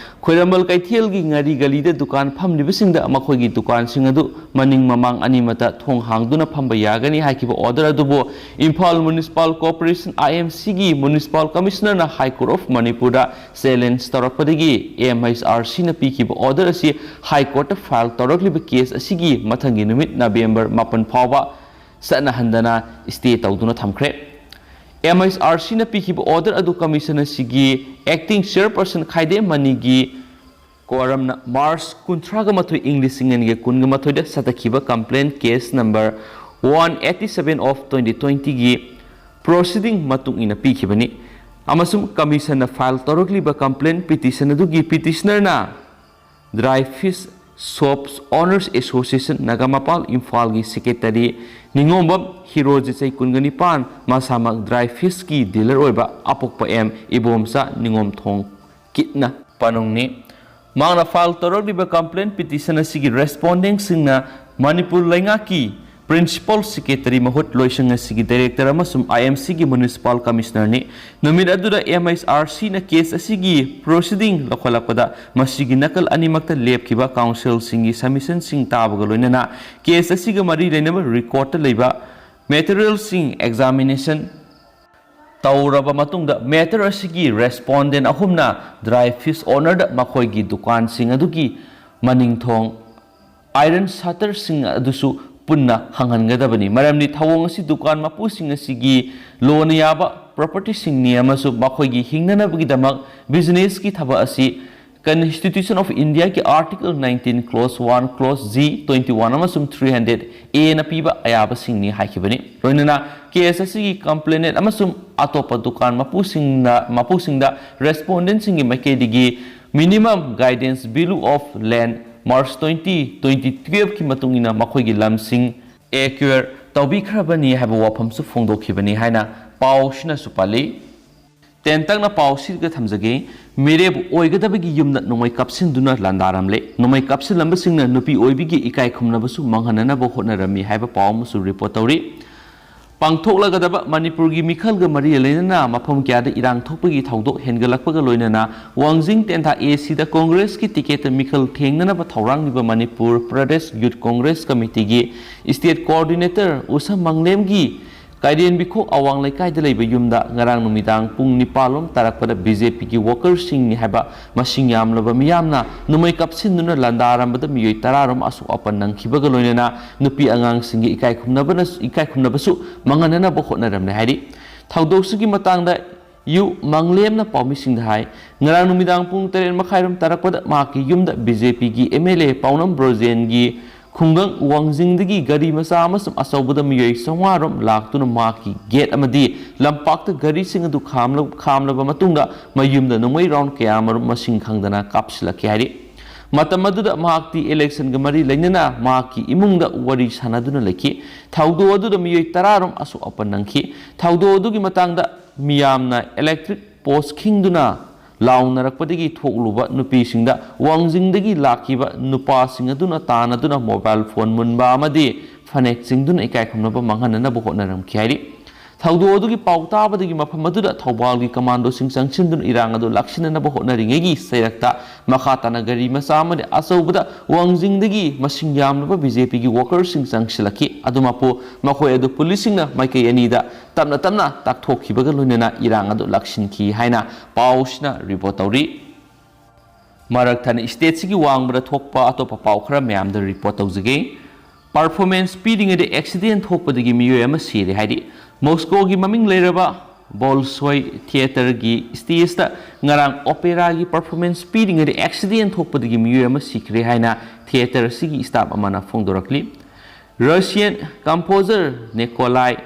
ꯈ꯭ꯋꯥꯏꯔꯝꯕꯟ ꯀꯩꯊꯦꯜꯒꯤ ꯉꯥꯔꯤ ꯒꯂꯤꯗ ꯗꯨꯀꯥꯟ ꯐꯝꯂꯤꯕꯁꯤꯡꯗ ꯃꯈꯣꯏꯒꯤ ꯗꯨꯀꯥꯟꯁꯤꯡ ꯑꯗꯨ ꯃꯅꯤꯡ ꯃꯃꯥꯡ ꯑꯅꯤꯃꯛꯇ ꯊꯣꯡ ꯍꯥꯡꯗꯨꯅ ꯐꯝꯕ ꯌꯥꯒꯅꯤ ꯍꯥꯏꯈꯤꯕ ꯑꯣꯔꯗꯔ ꯑꯗꯨꯕꯨ ꯏꯝꯐꯥꯜ ꯃ꯭ꯌꯨꯅꯤꯁꯤꯄꯥꯜ ꯀꯣꯔꯄꯣꯔꯦꯁꯟ, IMCꯒꯤ ꯃ꯭ꯌꯨꯅꯤꯁꯤꯄꯥꯜ ꯀꯃꯤꯁꯅꯔꯅ ꯍꯥꯏ ꯀꯣꯔꯠ ꯑꯣꯐ ꯃꯅꯤꯄꯨꯔꯗ ꯆꯦꯂꯦꯟꯖ ꯇꯧꯔꯛꯄꯗꯒꯤ MHRCꯅ ꯄꯤꯈꯤꯕ ꯑꯣꯔꯗꯔ ꯑꯁꯤ ꯍꯥꯏ ꯀꯣꯔꯠꯇ ꯐꯥꯏꯜ ꯇꯧꯔꯛꯂꯤꯕ ꯀꯦꯁ ꯑꯁꯤꯒꯤ ꯃꯊꯪꯒꯤ ꯅꯨꯃꯤꯠ ꯅꯕꯦꯝꯕꯔ ꯃꯥꯄꯟ ꯐꯥꯎꯕ ꯆꯠꯅꯍꯟꯗꯅ ꯁ꯭ꯇꯦ ꯇꯧꯗꯨꯅ ꯊꯝꯈ꯭ꯔꯦ꯫ MHRCꯅ ꯄꯤꯈꯤꯕ ꯑꯣꯔꯗꯔ ꯑꯗꯨ ꯀꯃꯤꯁꯟ ꯑꯁꯤꯒꯤ ꯑꯦꯛꯇꯤꯡ ꯆꯤꯌꯔꯄꯔꯁꯟ ꯈꯥꯏꯗꯦꯝ ꯃꯅꯤꯒꯤ ꯀꯣꯔꯝꯅ ꯃꯥꯔꯆ ꯀꯨꯟꯊ꯭ꯔꯥꯒ ꯃꯥꯊꯣꯏ ꯏꯪ ꯂꯤꯁꯤꯡ ꯑꯅꯤꯒ ꯀꯨꯟꯒ ꯃꯥꯊꯣꯏꯗ ꯆꯠꯊꯈꯤꯕ complaint case number one eighty seven of twenty twentyꯒꯤ ꯄ꯭ꯔꯣꯁꯤꯗꯤꯡ ꯃꯇꯨꯡ ꯏꯟꯅ ꯄꯤꯈꯤꯕꯅꯤ ꯑꯃꯁꯨꯡ ꯀꯃꯤꯁꯟꯅ ꯐꯥꯏꯜ ꯇꯧꯔꯛꯂꯤꯕ ꯀꯝꯄ꯭ꯂꯦꯟ ꯄꯤꯇꯤꯁꯟ ꯑꯗꯨꯒꯤ ꯄꯤꯇꯤꯁꯅꯔꯅ dry fish shops owners association Nagamapal ꯏꯝꯐꯥꯜꯒꯤ ꯁꯦꯀ꯭ꯔꯦꯇꯔꯤ ꯅꯤꯉꯣꯝꯕꯝ ꯍꯤꯔꯣꯖꯤꯠ, ꯆꯍꯤ ꯀꯨꯟꯒ ꯅꯤꯄꯥꯟ, ꯃꯁꯥꯃꯛ ꯗ꯭ꯔꯥꯏ ꯐꯤꯁꯀꯤ ꯗꯤꯂꯔ ꯑꯣꯏꯕ ꯑꯄꯣꯛꯄ ꯑꯦꯝ ꯏꯕꯣꯝꯆꯥ ꯅꯤꯉꯣꯝꯊꯣꯡ ꯀꯤꯠꯅ ꯄꯥꯅꯨꯡꯅꯤ꯫ ꯃꯍꯥꯛꯅ ꯐꯥꯏꯜ ꯇꯧꯔꯛꯂꯤꯕ ꯀꯝꯄ꯭ꯂꯦꯟ ꯄꯤꯇꯤꯁꯟ ꯑꯁꯤꯒꯤ ꯔꯦꯁꯄꯣꯟꯗꯦꯟꯁꯤꯡꯅ ꯃꯅꯤꯄꯨꯔ ꯂꯩꯉꯥꯛꯀꯤ ꯄ꯭ꯔꯤꯟꯁꯤꯄꯥꯜ ꯁꯦꯀ꯭ꯔꯦꯇꯔꯤ ꯃꯍꯨꯠ ꯂꯣꯏꯁꯪ ꯑꯁꯤꯒꯤ ꯗꯥꯏꯔꯦꯛꯇꯔ ꯑꯃꯁꯨꯡ IMCꯒꯤ ꯃ꯭ꯌꯨꯅꯤꯁꯤꯄꯥꯜ ꯀꯃꯤꯁꯅꯔꯅꯤ꯫ ꯅꯨꯃꯤꯠ ꯑꯗꯨꯗ MHRCꯅ ꯀꯦꯁ ꯑꯁꯤꯒꯤ ꯄ꯭ꯔꯣꯁꯤꯗꯤꯡ ꯂꯧꯈꯠꯂꯛꯄꯗ ꯃꯁꯤꯒꯤ ꯅꯥꯀꯜ ꯑꯅꯤꯃꯛꯇ ꯂꯦꯞꯈꯤꯕ ꯀꯥꯎꯟꯁꯤꯜꯁꯤꯡꯒꯤ ꯁꯕꯃꯤꯁꯟꯁꯤꯡ ꯇꯥꯕꯒ ꯂꯣꯏꯅꯅ ꯀꯦꯁ ꯑꯁꯤꯒ ꯃꯔꯤ ꯂꯩꯅꯕ ꯔꯦꯀꯣꯔꯠꯇ ꯂꯩꯕ ꯃꯦꯇꯔꯤꯌꯦꯜꯁꯤꯡ ꯑꯦꯛꯖꯥꯃꯤꯅꯦꯁꯟ ꯇꯧꯔꯕ ꯃꯇꯨꯡꯗ ꯃꯦꯇꯔ ꯑꯁꯤꯒꯤ ꯔꯦꯁꯄꯣꯟꯗꯦꯟ ꯑꯍꯨꯝꯅ ꯗ꯭ꯔꯥꯏ ꯐꯤꯁ ꯑꯣꯅꯔꯗ ꯃꯈꯣꯏꯒꯤ ꯗꯨꯀꯥꯟꯁꯤꯡ ꯑꯗꯨꯒꯤ ꯃꯅꯤꯡꯊꯣꯡ ꯑꯥꯏꯔꯟ ꯁꯇꯔꯁꯤꯡ ꯑꯗꯨꯁꯨ ꯄꯨꯟꯅ ꯍꯥꯡꯍꯟꯒꯗꯕꯅꯤ꯫ ꯃꯔꯝꯗꯤ ꯊꯧꯑꯣꯡ ꯑꯁꯤ ꯗꯨꯀꯥꯟ ꯃꯄꯨꯁꯤꯡ ꯑꯁꯤꯒꯤ ꯂꯣꯅ ꯌꯥꯕ ꯄ꯭ꯔꯣꯄꯔꯇꯤꯁꯤꯡꯅꯤ ꯑꯃꯁꯨꯡ ꯃꯈꯣꯏꯒꯤ ꯍꯤꯡꯅꯅꯕꯒꯤꯗꯃꯛ ꯕꯤꯖꯤꯅꯦꯁꯀꯤ ꯊꯕꯛ ꯑꯁꯤ Constitution of Indiaꯒꯤ Article nineteen, Clause one, Clause G, twenty one ꯑꯃꯁꯨꯡ three hundred A ꯅ ꯄꯤꯕ ꯑꯌꯥꯕꯁꯤꯡꯅꯤ ꯍꯥꯏꯈꯤꯕꯅꯤ꯫ ꯂꯣꯏꯅꯅ ꯀꯦꯁ ꯑꯁꯤꯒꯤ ꯀꯝꯄ꯭ꯂꯦꯅꯦꯟ ꯑꯃꯁꯨꯡ ꯑꯇꯣꯞꯄ ꯗꯨꯀꯥꯟ ꯃꯄꯨꯁꯤꯡꯅ, ꯃꯄꯨꯁꯤꯡꯗ ꯔꯦꯁꯄꯣꯟꯗꯦꯟꯁꯤꯡꯒꯤ ꯃꯥꯏꯀꯩꯗꯒꯤ minimum guidance value of land March twenty, twenty twelveꯀꯤ ꯃꯇꯨꯡ ꯏꯟꯅ ꯃꯈꯣꯏꯒꯤ ꯂꯝꯁꯤꯡ ꯑꯦꯀ꯭ꯋꯦꯌꯔ ꯇꯧꯕꯤꯈ꯭ꯔꯕꯅꯤ ꯍꯥꯏꯕ ꯋꯥꯐꯝꯁꯨ ꯐꯣꯡꯗꯣꯛꯈꯤꯕꯅꯤ ꯍꯥꯏꯅ ꯄꯥꯎꯁꯤꯅꯁꯨ ꯄꯜꯂꯤ꯫ ꯇꯦꯟꯇꯛꯅ ꯄꯥꯎꯁꯤꯒ ꯊꯝꯖꯒꯦ꯫ ꯃꯤꯔꯦꯞ ꯑꯣꯏꯒꯗꯕꯒꯤ ꯌꯨꯝꯗ ꯅꯣꯡꯃꯩ ꯀꯥꯞꯁꯤꯟꯗꯨꯅ ꯂꯥꯟꯗꯥꯔꯝꯂꯦ꯫ ꯅꯣꯡꯃꯩ ꯀꯥꯞꯁꯤꯜꯂꯝꯕꯁꯤꯡꯅ ꯅꯨꯄꯤ ꯑꯣꯏꯕꯤꯒꯤ ꯏꯀꯥꯏ ꯈꯨꯝꯅꯕꯁꯨ ꯃꯥꯡꯍꯟꯅꯅꯕ ꯍꯣꯠꯅꯔꯝꯃꯤ ꯍꯥꯏꯕ ꯄꯥꯎ ꯑꯃꯁꯨ ꯔꯤꯄꯣꯔꯠ ꯇꯧꯔꯤ꯫ ꯄꯥꯡꯊꯣꯛꯂꯒꯗꯕ ꯃꯅꯤꯄꯨꯔꯒꯤ ꯃꯤꯈꯜꯒ ꯃꯔꯤ ꯂꯩꯅꯅ ꯃꯐꯝ ꯀꯌꯥꯗ ꯏꯔꯥꯡ ꯊꯣꯛꯄꯒꯤ ꯊꯧꯗꯣꯛ ꯍꯦꯟꯒꯠꯂꯛꯄꯒ ꯂꯣꯏꯅꯅ ꯋꯥꯡꯖꯤꯡ ꯇꯦꯟꯊꯥ ꯑꯦ ꯁꯤꯗ ꯀꯣꯡꯒ꯭ꯔꯦꯁꯀꯤ ꯇꯤꯀꯦꯠꯇ ꯃꯤꯈꯜ ꯊꯦꯡꯅꯅꯕ ꯊꯧꯔꯥꯡꯂꯤꯕ ꯃꯅꯤꯄꯨꯔ ꯄ꯭ꯔꯗꯦꯁ ꯌꯨꯠ ꯀꯣꯡꯒ꯭ꯔꯦꯁ ꯀꯃꯤꯇꯤꯒꯤ ꯏꯁꯇꯦꯠ ꯀꯣꯑꯣꯔꯗꯤꯅꯦꯇꯔ ꯎꯁꯥ ꯃꯪꯂꯦꯝꯒꯤ ꯀꯥꯏꯔꯦꯟꯕꯤꯈꯣꯛ ꯑꯋꯥꯡ ꯂꯩꯀꯥꯏꯗ ꯂꯩꯕ ꯌꯨꯝꯗ ꯉꯔꯥꯡ ꯅꯨꯃꯤꯗꯥꯡ ꯄꯨꯡ ꯅꯤꯄꯥꯜ ꯂꯣꯝ ꯇꯥꯔꯛꯄꯗ ꯕꯤ ꯖꯦ ꯄꯤꯒꯤ ꯋꯥꯀꯔꯁꯤꯡꯅꯤ ꯍꯥꯏꯕ ꯃꯁꯤꯡ ꯌꯥꯝꯂꯕ ꯃꯤꯌꯥꯝꯅ ꯅꯣꯡꯃꯩ ꯀꯥꯞꯁꯤꯟꯗꯨꯅ ꯂꯥꯟꯗꯥꯔꯝꯕꯗ ꯃꯤꯑꯣꯏ ꯇꯔꯥꯔꯣꯝ ꯑꯁꯣꯛ ꯑꯄꯟ ꯅꯪꯈꯤꯕꯒ ꯂꯣꯏꯅꯅ ꯅꯨꯄꯤ ꯑꯉꯥꯡꯁꯤꯡꯒꯤ ꯏꯀꯥꯏ ꯈꯨꯝꯅꯕꯅ, ꯏꯀꯥꯏ ꯈꯨꯝꯅꯕꯁꯨ ꯃꯥꯡꯍꯟꯅꯅꯕ ꯍꯣꯠꯅꯔꯝꯂꯦ ꯍꯥꯏꯔꯤ꯫ ꯊꯧꯗꯣꯛꯁꯤꯒꯤ ꯃꯇꯥꯡꯗ ꯌꯨ ꯃꯪꯂꯦꯝꯅ ꯄꯥꯎꯃꯤꯁꯤꯡꯗ ꯍꯥꯏ, ꯉꯔꯥꯡ ꯅꯨꯃꯤꯗꯥꯡ ꯄꯨꯡ ꯇꯔꯦꯠ ꯃꯈꯥꯏꯔꯣꯝ ꯇꯥꯔꯛꯄꯗ ꯃꯍꯥꯛꯀꯤ ꯌꯨꯝꯗ ꯕꯤ ꯖꯦ ꯄꯤꯒꯤ ꯑꯦꯝ ꯑꯦꯜ ꯑꯦ ꯄꯥꯎꯅꯝ ꯕ꯭ꯔꯣꯖꯦꯟꯒꯤ ꯈꯨꯡꯒꯪ ꯋꯥꯡꯖꯤꯡꯗꯒꯤ ꯒꯥꯔꯤ ꯃꯆꯥ ꯑꯃꯁꯨꯡ ꯑꯆꯧꯕꯗ ꯃꯤꯑꯣꯏ ꯆꯥꯝꯃꯉꯥ ꯔꯣꯝ ꯂꯥꯛꯇꯨꯅ ꯃꯍꯥꯛꯀꯤ ꯒꯦꯠ ꯑꯃꯗꯤ ꯂꯝꯄꯥꯛꯇ ꯒꯥꯔꯤꯁꯤꯡ ꯑꯗꯨ ꯈꯥꯝꯂ-, ꯈꯥꯝꯂꯕ ꯃꯇꯨꯡꯗ ꯃꯌꯨꯝꯗ ꯅꯣꯡꯃꯩ ꯔꯥꯎꯟ ꯀꯌꯥ ꯑꯃꯔꯣꯝ ꯃꯁꯤꯡ ꯈꯪꯗꯅ ꯀꯥꯞꯁꯤꯜꯂꯛꯈꯤ ꯍꯥꯏꯔꯤ꯫ ꯃꯇꯝ ꯑꯗꯨꯗ ꯃꯍꯥꯛꯇꯤ ꯏꯂꯦꯛꯁꯟꯒ ꯃꯔꯤ ꯂꯩꯅꯅ ꯃꯍꯥꯛꯀꯤ ꯏꯃꯨꯡꯗ ꯋꯥꯔꯤ ꯁꯥꯟꯅꯗꯨꯅ ꯂꯩꯈꯤ꯫ ꯊꯧꯗꯣꯛ ꯑꯗꯨꯗ ꯃꯤꯑꯣꯏ ꯇꯔꯥꯔꯣꯝ ꯑꯁꯣꯛ ꯑꯄꯟ ꯅꯪꯈꯤ꯫ ꯊꯧꯗꯣꯛ ꯑꯗꯨꯒꯤ ꯃꯇꯥꯡꯗ ꯃꯤꯌꯥꯝꯅ ꯏꯂꯦꯛꯇ꯭ꯔꯤꯛ ꯄꯣꯁ ꯈꯤꯡꯗꯨꯅ ꯂꯥꯎꯅꯔꯛꯄꯗꯒꯤ ꯊꯣꯛꯂꯨꯕ ꯅꯨꯄꯤꯁꯤꯡꯗ ꯋꯥꯡꯖꯤꯡꯗꯒꯤ ꯂꯥꯛꯈꯤꯕ ꯅꯨꯄꯥꯁꯤꯡ ꯑꯗꯨꯅ ꯇꯥꯟꯅꯗꯨꯅ ꯃꯣꯕꯥꯏꯜ ꯐꯣꯟ ꯃꯨꯟꯕ ꯑꯃꯗꯤ ꯐꯅꯦꯛ ꯆꯤꯡꯗꯨꯅ ꯏꯀꯥꯏ ꯈꯨꯝꯅꯕ ꯃꯥꯡꯍꯟꯅꯅꯕ ꯍꯣꯠꯅꯔꯝꯈꯤ ꯍꯥꯏꯔꯤ꯫ ꯊꯧꯗꯣꯛ ꯑꯗꯨꯒꯤ ꯄꯥꯎ ꯇꯥꯕꯗꯒꯤ ꯃꯐꯝ ꯑꯗꯨꯗ ꯊꯧꯕꯥꯜꯒꯤ ꯀꯃꯥꯟꯗꯣꯁꯤꯡ ꯆꯪꯁꯤꯟꯗꯨꯅ ꯏꯔꯥꯡ ꯑꯗꯨ ꯂꯥꯛꯁꯤꯟꯅꯅꯕ ꯍꯣꯠꯅꯔꯤꯉꯩꯒꯤ ꯆꯩꯔꯛꯇ ꯃꯈꯥ ꯇꯥꯅ ꯒꯥꯔꯤ ꯃꯆꯥ ꯑꯃꯗꯤ ꯑꯆꯧꯕꯗ ꯋꯥꯡꯖꯤꯡꯗꯒꯤ ꯃꯁꯤꯡ ꯌꯥꯝꯂꯕ ꯕꯤ ꯖꯦ ꯄꯤꯒꯤ ꯋꯥꯀꯔꯁꯤꯡ ꯆꯪꯁꯤꯜꯂꯛꯈꯤ꯫ ꯑꯗꯨꯃꯛꯄꯨ ꯃꯈꯣꯏ ꯑꯗꯨ ꯄꯨꯂꯤꯁꯁꯤꯡꯅ ꯃꯥꯏꯀꯩ ꯑꯅꯤꯗ ꯇꯞꯅ ꯇꯞꯅ ꯇꯥꯛꯊꯣꯛꯈꯤꯕꯒ ꯂꯣꯏꯅꯅ ꯏꯔꯥꯡ ꯑꯗꯨ ꯂꯥꯛꯁꯤꯟꯈꯤ ꯍꯥꯏꯅ ꯄꯥꯎꯁꯤꯅ ꯔꯤꯄꯣꯔꯠ ꯇꯧꯔꯤ꯫ ꯃꯔꯛ ꯊꯠꯅ ꯏꯁꯇꯦꯠꯁꯤꯒꯤ ꯋꯥꯡꯃꯗ ꯊꯣꯛꯄ ꯑꯇꯣꯞꯄ ꯄꯥꯎ ꯈꯔ ꯃꯌꯥꯝꯗ ꯔꯤꯄꯣꯔꯠ ꯇꯧꯖꯒꯦ꯫ ꯄꯔꯐꯣꯔꯃꯦꯟꯁ ꯄꯤꯔꯤꯉꯩꯗ ꯑꯦꯛꯁꯤꯗꯦꯟ ꯊꯣꯛꯄꯗꯒꯤ ꯃꯤꯑꯣꯏ ꯑꯃ ꯁꯤꯔꯦ ꯍꯥꯏꯔꯤ꯫ ꯃꯣꯁꯀꯣꯒꯤ ꯃꯃꯤꯡ ꯂꯩꯔꯕ ꯕꯣꯜꯁꯣꯏ ꯊꯤꯌꯦꯇꯔꯒꯤ ꯏꯁꯇꯦꯖꯇ ꯉꯔꯥꯡ ꯑꯣꯄꯦꯔꯥꯒꯤ ꯄꯔꯐꯣꯔꯃꯦꯟꯁ ꯄꯤꯔꯤꯉꯩꯗ ꯑꯦꯛꯁꯤꯗꯦꯟ ꯊꯣꯛꯄꯗꯒꯤ ꯃꯤꯑꯣꯏ ꯑꯃ ꯁꯤꯈ꯭ꯔꯦ ꯍꯥꯏꯅ ꯊꯤꯌꯦꯇꯔ ꯑꯁꯤꯒꯤ ꯁ꯭ꯇꯥꯐ ꯑꯃꯅ ꯐꯣꯡꯗꯣꯔꯛꯂꯤ꯫ ꯔꯁꯤꯌꯟ ꯀꯝꯄꯣꯖꯔ ꯅꯤꯀꯣꯂꯥꯏ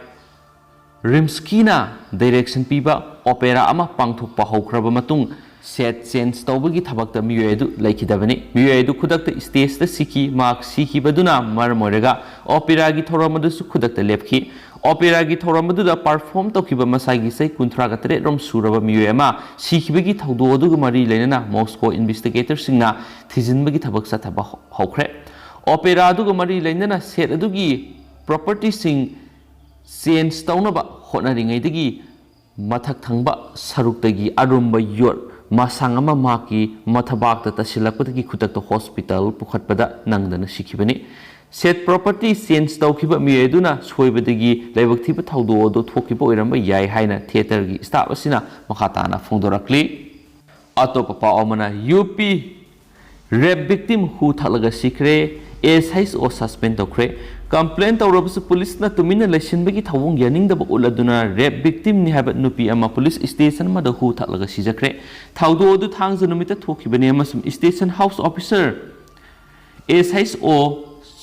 ꯔꯤꯝꯁꯀꯤꯅ ꯗꯥꯏꯔꯦꯛꯁꯟ ꯄꯤꯕ ꯑꯣꯄꯦꯔꯥ ꯑꯃ ꯄꯥꯡꯊꯣꯛꯄ ꯍꯧꯈ꯭ꯔꯕ ꯃꯇꯨꯡ, ꯁꯦꯠ ꯆꯦꯟꯖ ꯇꯧꯕꯒꯤ ꯊꯕꯛꯇ ꯃꯤꯑꯣꯏ ꯑꯗꯨ ꯂꯩꯈꯤꯗꯕꯅꯤ꯫ ꯃꯤꯑꯣꯏ ꯑꯗꯨ ꯈꯨꯗꯛꯇ ꯏꯁꯇꯦꯖꯇ ꯁꯤꯈꯤ꯫ ꯃꯍꯥꯛ ꯁꯤꯈꯤꯕꯗꯨꯅ ꯃꯔꯝ ꯑꯣꯏꯔꯒ ꯑꯣꯄꯦꯔꯥꯒꯤ ꯊꯧꯔꯝ ꯑꯗꯨꯁꯨ ꯈꯨꯗꯛꯇ ꯂꯦꯞꯈꯤ꯫ ꯑꯣꯄꯦꯔꯥꯒꯤ ꯊꯧꯔꯝ ꯑꯗꯨꯗ ꯄꯔꯐꯣꯔꯝ ꯇꯧꯈꯤꯕ ꯃꯁꯥꯒꯤ ꯆꯍꯤ ꯀꯨꯟꯊ꯭ꯔꯥꯒ ꯇꯔꯦꯠ ꯔꯣꯝ ꯁꯨꯔꯕ ꯃꯤꯑꯣꯏ ꯑꯃ ꯁꯤꯈꯤꯕꯒꯤ ꯊꯧꯗꯣꯛ ꯑꯗꯨꯒ ꯃꯔꯤ ꯂꯩꯅꯅ ꯃꯣꯁꯀꯣ ꯏꯟꯚꯦꯁꯇꯤꯒꯦꯇꯔꯁꯤꯡꯅ ꯊꯤꯖꯤꯟꯕꯒꯤ ꯊꯕꯛ ꯆꯠꯊꯕ ꯍꯧ-, ꯍꯧꯈ꯭ꯔꯦ꯫ ꯑꯣꯄꯦꯔꯥ ꯑꯗꯨꯒ ꯃꯔꯤ ꯂꯩꯅꯅ ꯁꯦꯠ ꯑꯗꯨꯒꯤ ꯄ꯭ꯔꯣꯄꯔꯇꯤꯁꯤꯡ ꯆꯦꯟꯖ ꯇꯧꯅꯕ ꯍꯣꯠꯅꯔꯤꯉꯩꯗꯒꯤ ꯃꯊꯛ ꯊꯪꯕ ꯁꯔꯨꯛꯇꯒꯤ ꯑꯔꯨꯝꯕ ꯌꯣꯠ ꯃꯁꯥꯡ ꯑꯃ ꯃꯍꯥꯛꯀꯤ ꯃꯊꯕꯥꯛꯇ ꯇꯥꯁꯤꯜꯂꯛꯄꯗꯒꯤ ꯈꯨꯗꯛꯇ ꯍꯣꯁꯄꯤꯇꯥꯜ ꯄꯨꯈꯠꯄꯗ ꯅꯪꯗꯅ ꯁꯤꯈꯤꯕꯅꯤ꯫ ꯁꯦꯠ ꯄ꯭ꯔꯣꯄꯔꯇꯤ ꯆꯦꯟꯖ ꯇꯧꯈꯤꯕ ꯃꯤꯑꯣꯏ ꯑꯗꯨꯅ ꯁꯣꯏꯕꯗꯒꯤ ꯂꯥꯏꯕꯛ ꯊꯤꯕ ꯊꯧꯗꯣꯛ ꯑꯗꯨ ꯊꯣꯛꯈꯤꯕ ꯑꯣꯏꯔꯝꯕ ꯌꯥꯏ ꯍꯥꯏꯅ ꯊꯤꯌꯦꯇꯔꯒꯤ ꯁ꯭ꯇꯥꯐ ꯑꯁꯤꯅ ꯃꯈꯥ ꯇꯥꯅ ꯐꯣꯡꯗꯣꯔꯛꯂꯤ꯫ ꯑꯇꯣꯞꯄ ꯄꯥꯎ ꯑꯃꯅ, ꯌꯨ ꯄꯤ ꯔꯦꯞ ꯚꯤꯛꯇꯤꯝ ꯍꯨ ꯊꯛꯂꯒ ꯁꯤꯈ꯭ꯔꯦ, ꯑꯦꯁ ꯑꯩꯆ ꯑꯣ ꯁꯁꯄꯦꯟ ꯇꯧꯈ꯭ꯔꯦ꯫ ꯀꯝꯄ꯭ꯂꯦꯟ ꯇꯧꯔꯕꯁꯨ ꯄꯨꯂꯤꯁꯅ ꯇꯨꯃꯤꯟꯅ ꯂꯩꯁꯤꯟꯕꯒꯤ ꯊꯧꯑꯣꯡ ꯌꯥꯅꯤꯡꯗꯕ ꯎꯠꯂꯗꯨꯅ ꯔꯦꯞ ꯚꯤꯛꯇꯤꯝꯅꯤ ꯍꯥꯏꯕ ꯅꯨꯄꯤ ꯑꯃ ꯄꯨꯂꯤꯁ ꯁ꯭ꯇꯦꯁꯟ ꯑꯃꯗ ꯍꯨ ꯊꯛꯂꯒ ꯁꯤꯖꯈ꯭ꯔꯦ꯫ ꯊꯧꯗꯣꯛ ꯑꯗꯨ ꯊꯥꯡꯖ ꯅꯨꯃꯤꯠꯇ ꯊꯣꯛꯈꯤꯕꯅꯤ ꯑꯃꯁꯨꯡ station house officer S H O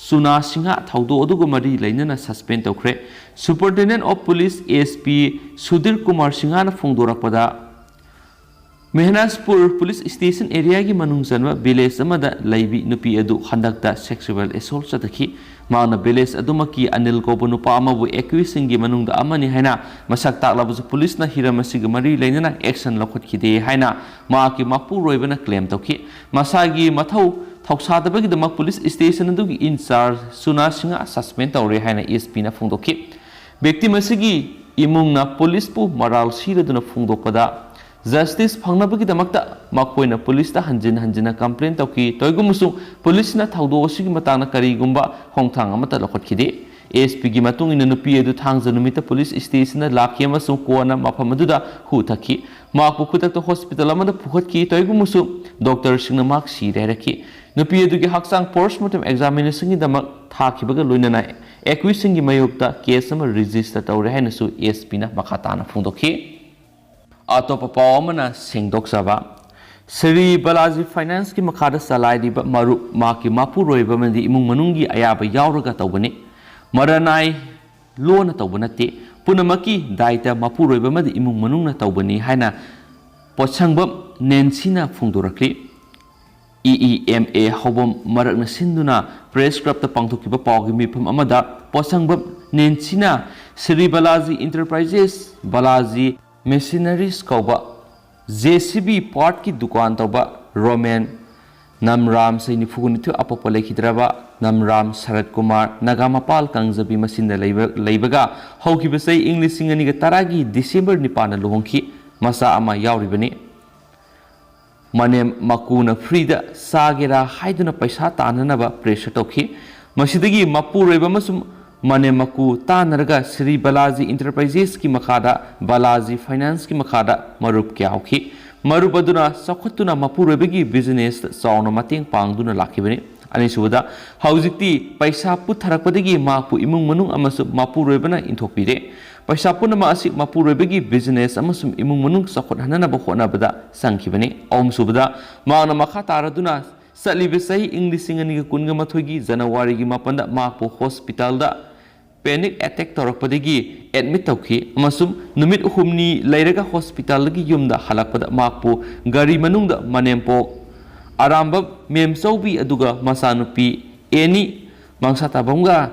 Suna Singh ꯊꯧꯗꯣꯛ ꯑꯗꯨꯒ ꯃꯔꯤ ꯂꯩꯅꯅ ꯁꯁꯄꯦꯟ ꯇꯧꯈ꯭ꯔꯦ꯫ Superintendent of police S P Sudhir Kumar ꯁꯤꯡꯍꯅ ꯐꯣꯡꯗꯣꯔꯛꯄꯗ, ꯃꯦꯍꯅꯥꯖꯄꯨꯔ ꯄꯨꯂꯤꯁ ꯁ꯭ꯇꯦꯁꯟ ꯑꯦꯔꯤꯌꯥꯒꯤ ꯃꯅꯨꯡ ꯆꯟꯕ ꯚꯤꯂꯦꯖ ꯑꯃꯗ ꯂꯩꯕꯤ ꯅꯨꯄꯤ ꯑꯗꯨ ꯍꯟꯗꯛꯇ ꯁꯦꯛꯁꯨꯋꯦꯜ ꯑꯦꯁꯣꯜꯠ ꯆꯠꯊꯈꯤ꯫ ꯃꯍꯥꯛꯅ ꯚꯤꯂꯦꯖ ꯑꯗꯨꯃꯛꯀꯤ ꯑꯅꯤꯜ ꯀꯧꯕ ꯅꯨꯄꯥ ꯑꯃꯕꯨ ꯑꯦꯀ꯭ꯌꯨꯁꯁꯤꯡꯒꯤ ꯃꯅꯨꯡꯗ ꯑꯃꯅꯤ ꯍꯥꯏꯅ ꯃꯁꯛ ꯇꯥꯛꯂꯕꯁꯨ ꯄꯨꯂꯤꯁꯅ ꯍꯤꯔꯝ ꯑꯁꯤꯒ ꯃꯔꯤ ꯂꯩꯅꯅ ꯑꯦꯛꯁꯟ ꯂꯧꯈꯠꯈꯤꯗꯦ ꯍꯥꯏꯅ ꯃꯍꯥꯛꯀꯤ ꯃꯄꯨꯔꯣꯏꯕꯅ ꯀ꯭ꯂꯦꯝ ꯇꯧꯈꯤ꯫ ꯃꯁꯥꯒꯤ ꯃꯊꯧ ꯊꯧꯁꯥꯗꯕꯒꯤꯗꯃꯛ ꯄꯨꯂꯤꯁ ꯁ꯭ꯇꯦꯁꯟ ꯑꯗꯨꯒꯤ ꯏꯟꯆꯥꯔꯖ ꯁꯨꯅꯥ ꯁꯤꯡꯍ ꯁꯁꯄꯦꯟ ꯇꯧꯔꯦ ꯍꯥꯏꯅ ꯑꯦꯁ ꯄꯤꯅ ꯐꯣꯡꯗꯣꯛꯈꯤ꯫ ꯚꯤꯛꯇꯤꯝ ꯑꯁꯤꯒꯤ ꯏꯃꯨꯡꯅ ꯄꯨꯂꯤꯁꯄꯨ ꯃꯔꯥꯜ ꯁꯤꯔꯗꯨꯅ ꯐꯣꯡꯗꯣꯛꯄꯗ, ꯖꯁꯇꯤꯁ ꯐꯪꯅꯕꯒꯤꯗꯃꯛꯇ ꯃꯈꯣꯏꯅ ꯄꯨꯂꯤꯁꯇ ꯍꯟꯖꯤꯟ ꯍꯟꯖꯤꯟꯅ ꯀꯝꯄ꯭ꯂꯦꯟ ꯇꯧꯈꯤ꯫ ꯇꯧꯏꯒꯨꯝꯕꯁꯨ ꯄꯨꯂꯤꯁꯅ ꯊꯧꯗꯣꯛ ꯑꯁꯤꯒꯤ ꯃꯇꯥꯡꯗ ꯀꯔꯤꯒꯨꯝꯕ ꯈꯣꯡꯊꯥꯡ ꯑꯃꯠꯇ ꯂꯧꯈꯠꯈꯤꯗꯦ꯫ ꯑꯦꯁ ꯄꯤꯒꯤ ꯃꯇꯨꯡ ꯏꯟꯅ ꯅꯨꯄꯤ ꯑꯗꯨ ꯊꯥꯡꯖ ꯅꯨꯃꯤꯠꯇ ꯄꯨꯂꯤꯁ ꯁ꯭ꯇꯦꯁꯟꯗ ꯂꯥꯛꯈꯤ ꯑꯃꯁꯨꯡ ꯀꯣꯟꯅ ꯃꯐꯝ ꯑꯗꯨꯗ ꯍꯨ ꯊꯛꯈꯤ꯫ ꯃꯍꯥꯛꯄꯨ ꯈꯨꯗꯛꯇ ꯍꯣꯁꯄꯤꯇꯥꯜ ꯑꯃꯗ ꯄꯨꯈꯠꯈꯤ꯫ ꯇꯧꯏꯒꯨꯝꯕꯁꯨ ꯗꯣꯛꯇꯔꯁꯤꯡꯅ ꯃꯍꯥꯛ ꯁꯤꯔꯦ ꯍꯥꯏꯔꯛꯈꯤ꯫ ꯅꯨꯄꯤ ꯑꯗꯨꯒꯤ ꯍꯛꯆꯥꯡ ꯄꯣꯁꯃꯣꯔꯇꯦꯝ ꯑꯦꯛꯖꯥꯃꯤꯅꯦꯁꯟꯒꯤꯗꯃꯛ ꯊꯥꯈꯤꯕꯒ ꯂꯣꯏꯅꯅ ꯑꯦꯀ꯭ꯌꯨꯁꯁꯤꯡꯒꯤ ꯃꯥꯌꯣꯛꯇ ꯀꯦꯁ ꯑꯃ ꯔꯦꯖꯤꯁꯇꯔ ꯇꯧꯔꯦ ꯍꯥꯏꯅꯁꯨ ꯑꯦꯁ ꯄꯤꯅ ꯃꯈꯥ ꯇꯥꯅ ꯐꯣꯡꯗꯣꯛꯈꯤ꯫ ꯑꯇꯣꯞꯄ ꯄꯥꯎ ꯑꯃꯅ ꯁꯦꯡꯗꯣꯛꯆꯕ꯫ ꯁ꯭ꯔꯤ ꯕꯥꯂꯥꯖꯤ ꯐꯥꯏꯅꯥꯟꯁꯀꯤ ꯃꯈꯥꯗ ꯆꯂꯥꯏꯔꯤꯕ ꯃꯔꯨꯞ ꯃꯍꯥꯛꯀꯤ ꯃꯄꯨꯔꯣꯏꯕ ꯑꯃꯗꯤ ꯏꯃꯨꯡ ꯃꯅꯨꯡꯒꯤ ꯑꯌꯥꯕ ꯌꯥꯎꯔꯒ ꯇꯧꯕꯅꯤ꯫ ꯃꯔꯅꯥꯏ ꯂꯣꯟꯅ ꯇꯧꯕ ꯅꯠꯇꯦ, ꯄꯨꯝꯅꯃꯛꯀꯤ ꯗꯥꯏꯇ ꯃꯄꯨꯔꯣꯏꯕ ꯑꯃꯗꯤ ꯏꯃꯨꯡ ꯃꯅꯨꯡꯅ ꯇꯧꯕꯅꯤ ꯍꯥꯏꯅ ꯄꯣꯠꯁꯪꯕꯝ ꯅꯦꯟꯁꯤꯅ ꯐꯣꯡꯗꯣꯔꯛꯂꯤ꯫ ꯏ ꯏ ꯑꯦꯝ ꯑꯦ ꯍꯧꯕꯝ ꯃꯔꯛꯅ ꯁꯤꯟꯗꯨꯅ ꯄ꯭ꯔꯦꯁ ꯀ꯭ꯂꯕꯇ ꯄꯥꯡꯊꯣꯛꯈꯤꯕ ꯄꯥꯎꯒꯤ ꯃꯤꯐꯝ ꯑꯃꯗ ꯄꯣꯠꯁꯪꯕꯝ ꯅꯦꯟꯁꯤꯅ ꯁ꯭ꯔꯤ ꯕꯥꯂꯥꯖꯤ ꯏꯟꯇꯔꯄ꯭ꯔꯥꯏꯖꯦꯁ, ꯕꯥꯂꯥꯖꯤ ꯃꯦꯁꯤꯅꯔꯤꯁ ꯀꯧꯕ ꯖꯦ ꯁꯤ ꯕꯤ ꯄꯥꯔꯠꯀꯤ ꯗꯨꯀꯥꯟ ꯇꯧꯕ ꯔꯣꯃꯦꯟ ꯅꯝꯔꯥꯝ, ꯆꯍꯤ ꯅꯤꯐꯨ ꯅꯤꯊꯣꯏ, ꯑꯄꯣꯛꯄ ꯂꯩꯈꯤꯗ꯭ꯔꯕ ꯅꯝꯔꯥꯝ ꯁꯔꯠ ꯀꯨꯃꯥꯔ, ꯅꯥꯒꯥ ꯃꯄꯥꯜ ꯀꯥꯡꯖꯕꯤ ꯃꯁꯤꯟꯗ ꯂꯩꯕ, ꯂꯩꯕꯒ ꯍꯧꯈꯤꯕ ꯆꯍꯤ ꯏꯪ ꯂꯤꯁꯤꯡ ꯑꯅꯤꯒ ꯇꯔꯥꯒꯤ ꯗꯤꯁꯦꯝꯕꯔ ꯅꯤꯄꯥꯟꯗ ꯂꯨꯍꯣꯡꯈꯤ꯫ ꯃꯆꯥ ꯑꯃ ꯌꯥꯎꯔꯤꯕꯅꯤ꯫ ꯃꯅꯦꯝ ꯃꯀꯨꯅ ꯐ꯭ꯔꯤꯗ ꯆꯥꯒꯦꯔꯥ ꯍꯥꯏꯗꯨꯅ ꯄꯩꯁꯥ ꯇꯥꯟꯅꯅꯕ ꯄ꯭ꯔꯦꯁꯔ ꯇꯧꯈꯤ꯫ ꯃꯁꯤꯗꯒꯤ ꯃꯄꯨꯔꯣꯏꯕ ꯑꯃꯁꯨꯡ ꯃꯅꯦꯝ ꯃꯀꯨ ꯇꯥꯟꯅꯔꯒ ꯁ꯭ꯔꯤ ꯕꯥꯂꯥꯖꯤ ꯏꯟꯇꯔꯄ꯭ꯔꯥꯏꯖꯦꯁꯀꯤ ꯃꯈꯥꯗ, ꯕꯥꯂꯥꯖꯤ ꯐꯥꯏꯅꯥꯟꯁꯀꯤ ꯃꯈꯥꯗ ꯃꯔꯨꯞ ꯀꯌꯥ ꯍꯧꯈꯤ꯫ ꯃꯔꯨꯞ ꯑꯗꯨꯅ ꯆꯥꯎꯈꯠꯇꯨꯅ ꯃꯄꯨꯔꯣꯏꯕꯒꯤ ꯕꯤꯖꯤꯅꯦꯁꯇ ꯆꯥꯎꯅ ꯃꯇꯦꯡ ꯄꯥꯡꯗꯨꯅ ꯂꯥꯛꯈꯤꯕꯅꯤ꯫ ꯑꯅꯤꯁꯨꯕꯗ, ꯍꯧꯖꯤꯛꯇꯤ ꯄꯩꯁꯥ ꯄꯨꯊꯔꯛꯄꯗꯒꯤ ꯃꯍꯥꯛꯄꯨ ꯏꯃꯨꯡ ꯃꯅꯨꯡ ꯑꯃꯁꯨꯡ ꯃꯄꯨꯔꯣꯏꯕꯅ ꯏꯟꯊꯣꯛꯄꯤꯔꯦ꯫ ꯄꯩꯁꯥ ꯄꯨꯝꯅꯃꯛ ꯑꯁꯤ ꯃꯄꯨꯔꯣꯏꯕꯒꯤ ꯕꯤꯖꯤꯅꯦꯁ ꯑꯃꯁꯨꯡ ꯏꯃꯨꯡ ꯃꯅꯨꯡ ꯆꯥꯎꯈꯠꯍꯟꯅꯅꯕ ꯍꯣꯠꯅꯕꯗ ꯆꯪꯈꯤꯕꯅꯤ꯫ ꯑꯍꯨꯝꯁꯨꯕꯗ, ꯃꯍꯥꯛꯅ ꯃꯈꯥ ꯇꯥꯔꯗꯨꯅ ꯆꯠꯂꯤꯕ ꯆꯍꯤ ꯏꯪ ꯂꯤꯁꯤꯡ ꯑꯅꯤꯒ ꯀꯨꯟꯒ ꯃꯥꯊꯣꯏꯒꯤ ꯖꯅꯋꯥꯔꯤꯒꯤ ꯃꯥꯄꯟꯗ ꯃꯍꯥꯛꯄꯨ ꯍꯣꯁꯄꯤꯇꯥꯜꯗ ꯄꯦꯅꯤꯛ ꯑꯦꯇꯦꯛ ꯇꯧꯔꯛꯄꯗꯒꯤ ꯑꯦꯗꯃꯤꯠ ꯇꯧꯈꯤ ꯑꯃꯁꯨꯡ ꯅꯨꯃꯤꯠ ꯍꯨꯝꯅꯤ ꯂꯩꯔꯒ ꯍꯣꯁꯄꯤꯇꯥꯜꯗꯒꯤ ꯌꯨꯝꯗ ꯍꯜꯂꯛꯄꯗ ꯃꯍꯥꯛꯄꯨ ꯒꯥꯔꯤ ꯃꯅꯨꯡꯗ ꯃꯅꯦꯝꯄꯣꯛ ꯑꯔꯥꯝꯕꯝ ꯃꯦꯝꯆꯧꯕꯤ ꯑꯗꯨꯒ ꯃꯆꯥꯅꯨꯄꯤ ꯑꯦꯅꯤ ꯃꯪꯁꯥꯇꯥꯕꯝꯒ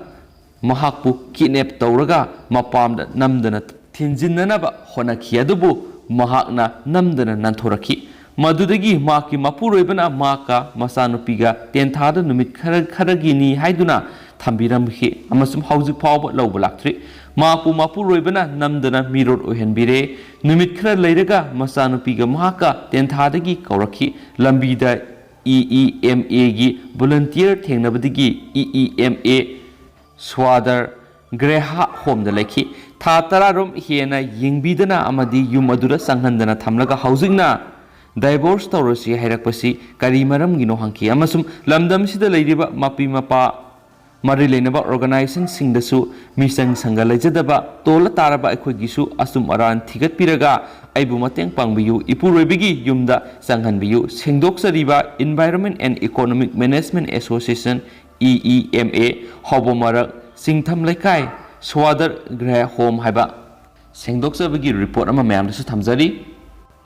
ꯃꯍꯥꯛꯄꯨ ꯀꯤꯗꯅꯦꯞ ꯇꯧꯔꯒ ꯃꯄꯥꯝꯗ ꯅꯝꯗꯅ ꯊꯤꯟꯖꯤꯟꯅꯅꯕ ꯍꯣꯠꯅꯈꯤ, ꯑꯗꯨꯕꯨ ꯃꯍꯥꯛꯅ ꯅꯝꯗꯅ ꯅꯥꯟꯊꯣꯔꯛꯈꯤ꯫ ꯃꯗꯨꯗꯒꯤ ꯃꯍꯥꯛꯀꯤ ꯃꯄꯨꯔꯣꯏꯕꯅ ꯃꯍꯥꯛꯀ ꯃꯆꯥꯅꯨꯄꯤꯒ ꯇꯦꯟꯊꯥꯗ ꯅꯨꯃꯤꯠ ꯈꯔ, ꯈꯔꯒꯤꯅꯤ ꯍꯥꯏꯗꯨꯅ ꯊꯝꯕꯤꯔꯝꯈꯤ ꯑꯃꯁꯨꯡ ꯍꯧꯖꯤꯛ ꯐꯥꯎꯕ ꯂꯧꯕ ꯂꯥꯛꯇ꯭ꯔꯤ꯫ ꯃꯍꯥꯛꯄꯨ ꯃꯄꯨꯔꯣꯏꯕꯅ ꯅꯝꯗꯅ ꯃꯤꯔꯣꯠ ꯑꯣꯏꯍꯟꯕꯤꯔꯦ꯫ ꯅꯨꯃꯤꯠ ꯈꯔ ꯂꯩꯔꯒ ꯃꯆꯥꯅꯨꯄꯤꯒ ꯃꯍꯥꯛꯀ ꯇꯦꯟꯊꯥꯗꯒꯤ ꯀꯧꯔꯛꯈꯤ꯫ ꯂꯝꯕꯤꯗ ꯏ ꯏ ꯑꯦꯝ ꯑꯦꯒꯤ ꯚꯣꯂꯨꯟꯇꯤꯌꯔ ꯊꯦꯡꯅꯕꯗꯒꯤ E E M A Swadhar Greha ꯍꯣꯝꯗ ꯂꯩꯈꯤ꯫ ꯊꯥ ꯇꯔꯥꯔꯣꯝ ꯍꯦꯟꯅ ꯌꯦꯡꯕꯤꯗꯅ ꯑꯃꯗꯤ ꯌꯨꯝ ꯑꯗꯨꯗ ꯆꯪꯍꯟꯗꯅ ꯊꯝꯂꯒ ꯍꯧꯖꯤꯛꯅ ꯗꯥꯏꯚꯣꯔꯁ ꯇꯧꯔꯁꯤ ꯍꯥꯏꯔꯛꯄꯁꯤ ꯀꯔꯤ ꯃꯔꯝꯒꯤꯅꯣ ꯍꯪꯈꯤ ꯑꯃꯁꯨꯡ ꯂꯝꯗꯝꯁꯤꯗ ꯂꯩꯔꯤꯕ ꯃꯄꯤ ꯃꯄꯥ ꯃꯔꯤ ꯂꯩꯅꯕ ꯑꯣꯔꯒꯅꯥꯏꯖꯦꯁꯟꯁꯤꯡꯗꯁꯨ ꯃꯤꯆꯪ ꯁꯪꯒ ꯂꯩꯖꯗꯕ ꯇꯣꯜꯂ ꯇꯥꯔꯕ ꯑꯩꯈꯣꯏꯒꯤꯁꯨ ꯑꯆꯨꯝ ꯑꯔꯥꯟ ꯊꯤꯒꯠꯄꯤꯔꯒ ꯑꯩꯕꯨ ꯃꯇꯦꯡ ꯄꯥꯡꯕꯤꯌꯨ, ꯏꯄꯨꯔꯣꯏꯕꯒꯤ ꯌꯨꯝꯗ ꯆꯪꯍꯟꯕꯤꯌꯨ꯫ ꯁꯦꯡꯗꯣꯛꯆꯔꯤꯕ Environment and Economic Management Association, E E M ꯑꯦ, ꯍꯧꯕ ꯃꯔꯛ, ꯆꯤꯡꯊꯝ ꯂꯩꯀꯥꯏ, ꯁ꯭ꯋꯥꯗꯔ ꯒ꯭ꯔꯦꯍꯥ ꯍꯣꯝ ꯍꯥꯏꯕ ꯁꯦꯡꯗꯣꯛꯆꯕꯒꯤ ꯔꯤꯄꯣꯔꯠ ꯑꯃ ꯃꯌꯥꯝꯗꯁꯨ ꯊꯝꯖꯔꯤ꯫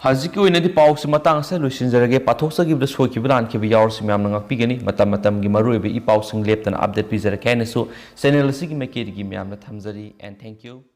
ꯍꯧꯖꯤꯛꯀꯤ ꯑꯣꯏꯅꯗꯤ ꯄꯥꯎꯁꯤ ꯃꯇꯥꯡ ꯑꯁꯤꯗ ꯂꯣꯏꯁꯤꯟꯖꯔꯒꯦ꯫ ꯄꯥꯊꯣꯛꯆꯈꯤꯕꯗ ꯁꯣꯏꯈꯤꯕ ꯂꯥꯟꯈꯤꯕ ꯌꯥꯎꯔꯁꯨ ꯃꯌꯥꯝꯅ ꯉꯥꯛꯄꯤꯒꯅꯤ꯫ ꯃꯇꯝ ꯃꯇꯝꯒꯤ ꯃꯔꯨꯑꯣꯏꯕ ꯏ ꯄꯥꯎꯁꯤꯡ ꯂꯦꯞꯇꯅ ꯑꯞꯗꯦꯠ ꯄꯤꯖꯔꯛꯀꯦ ꯍꯥꯏꯅꯁꯨ ꯆꯦꯅꯦꯜ ꯑꯁꯤꯒꯤ ꯃꯥꯏꯀꯩꯗꯒꯤ ꯃꯌꯥꯝꯅ ꯊꯝꯖꯔꯤ꯫ And thank you꯫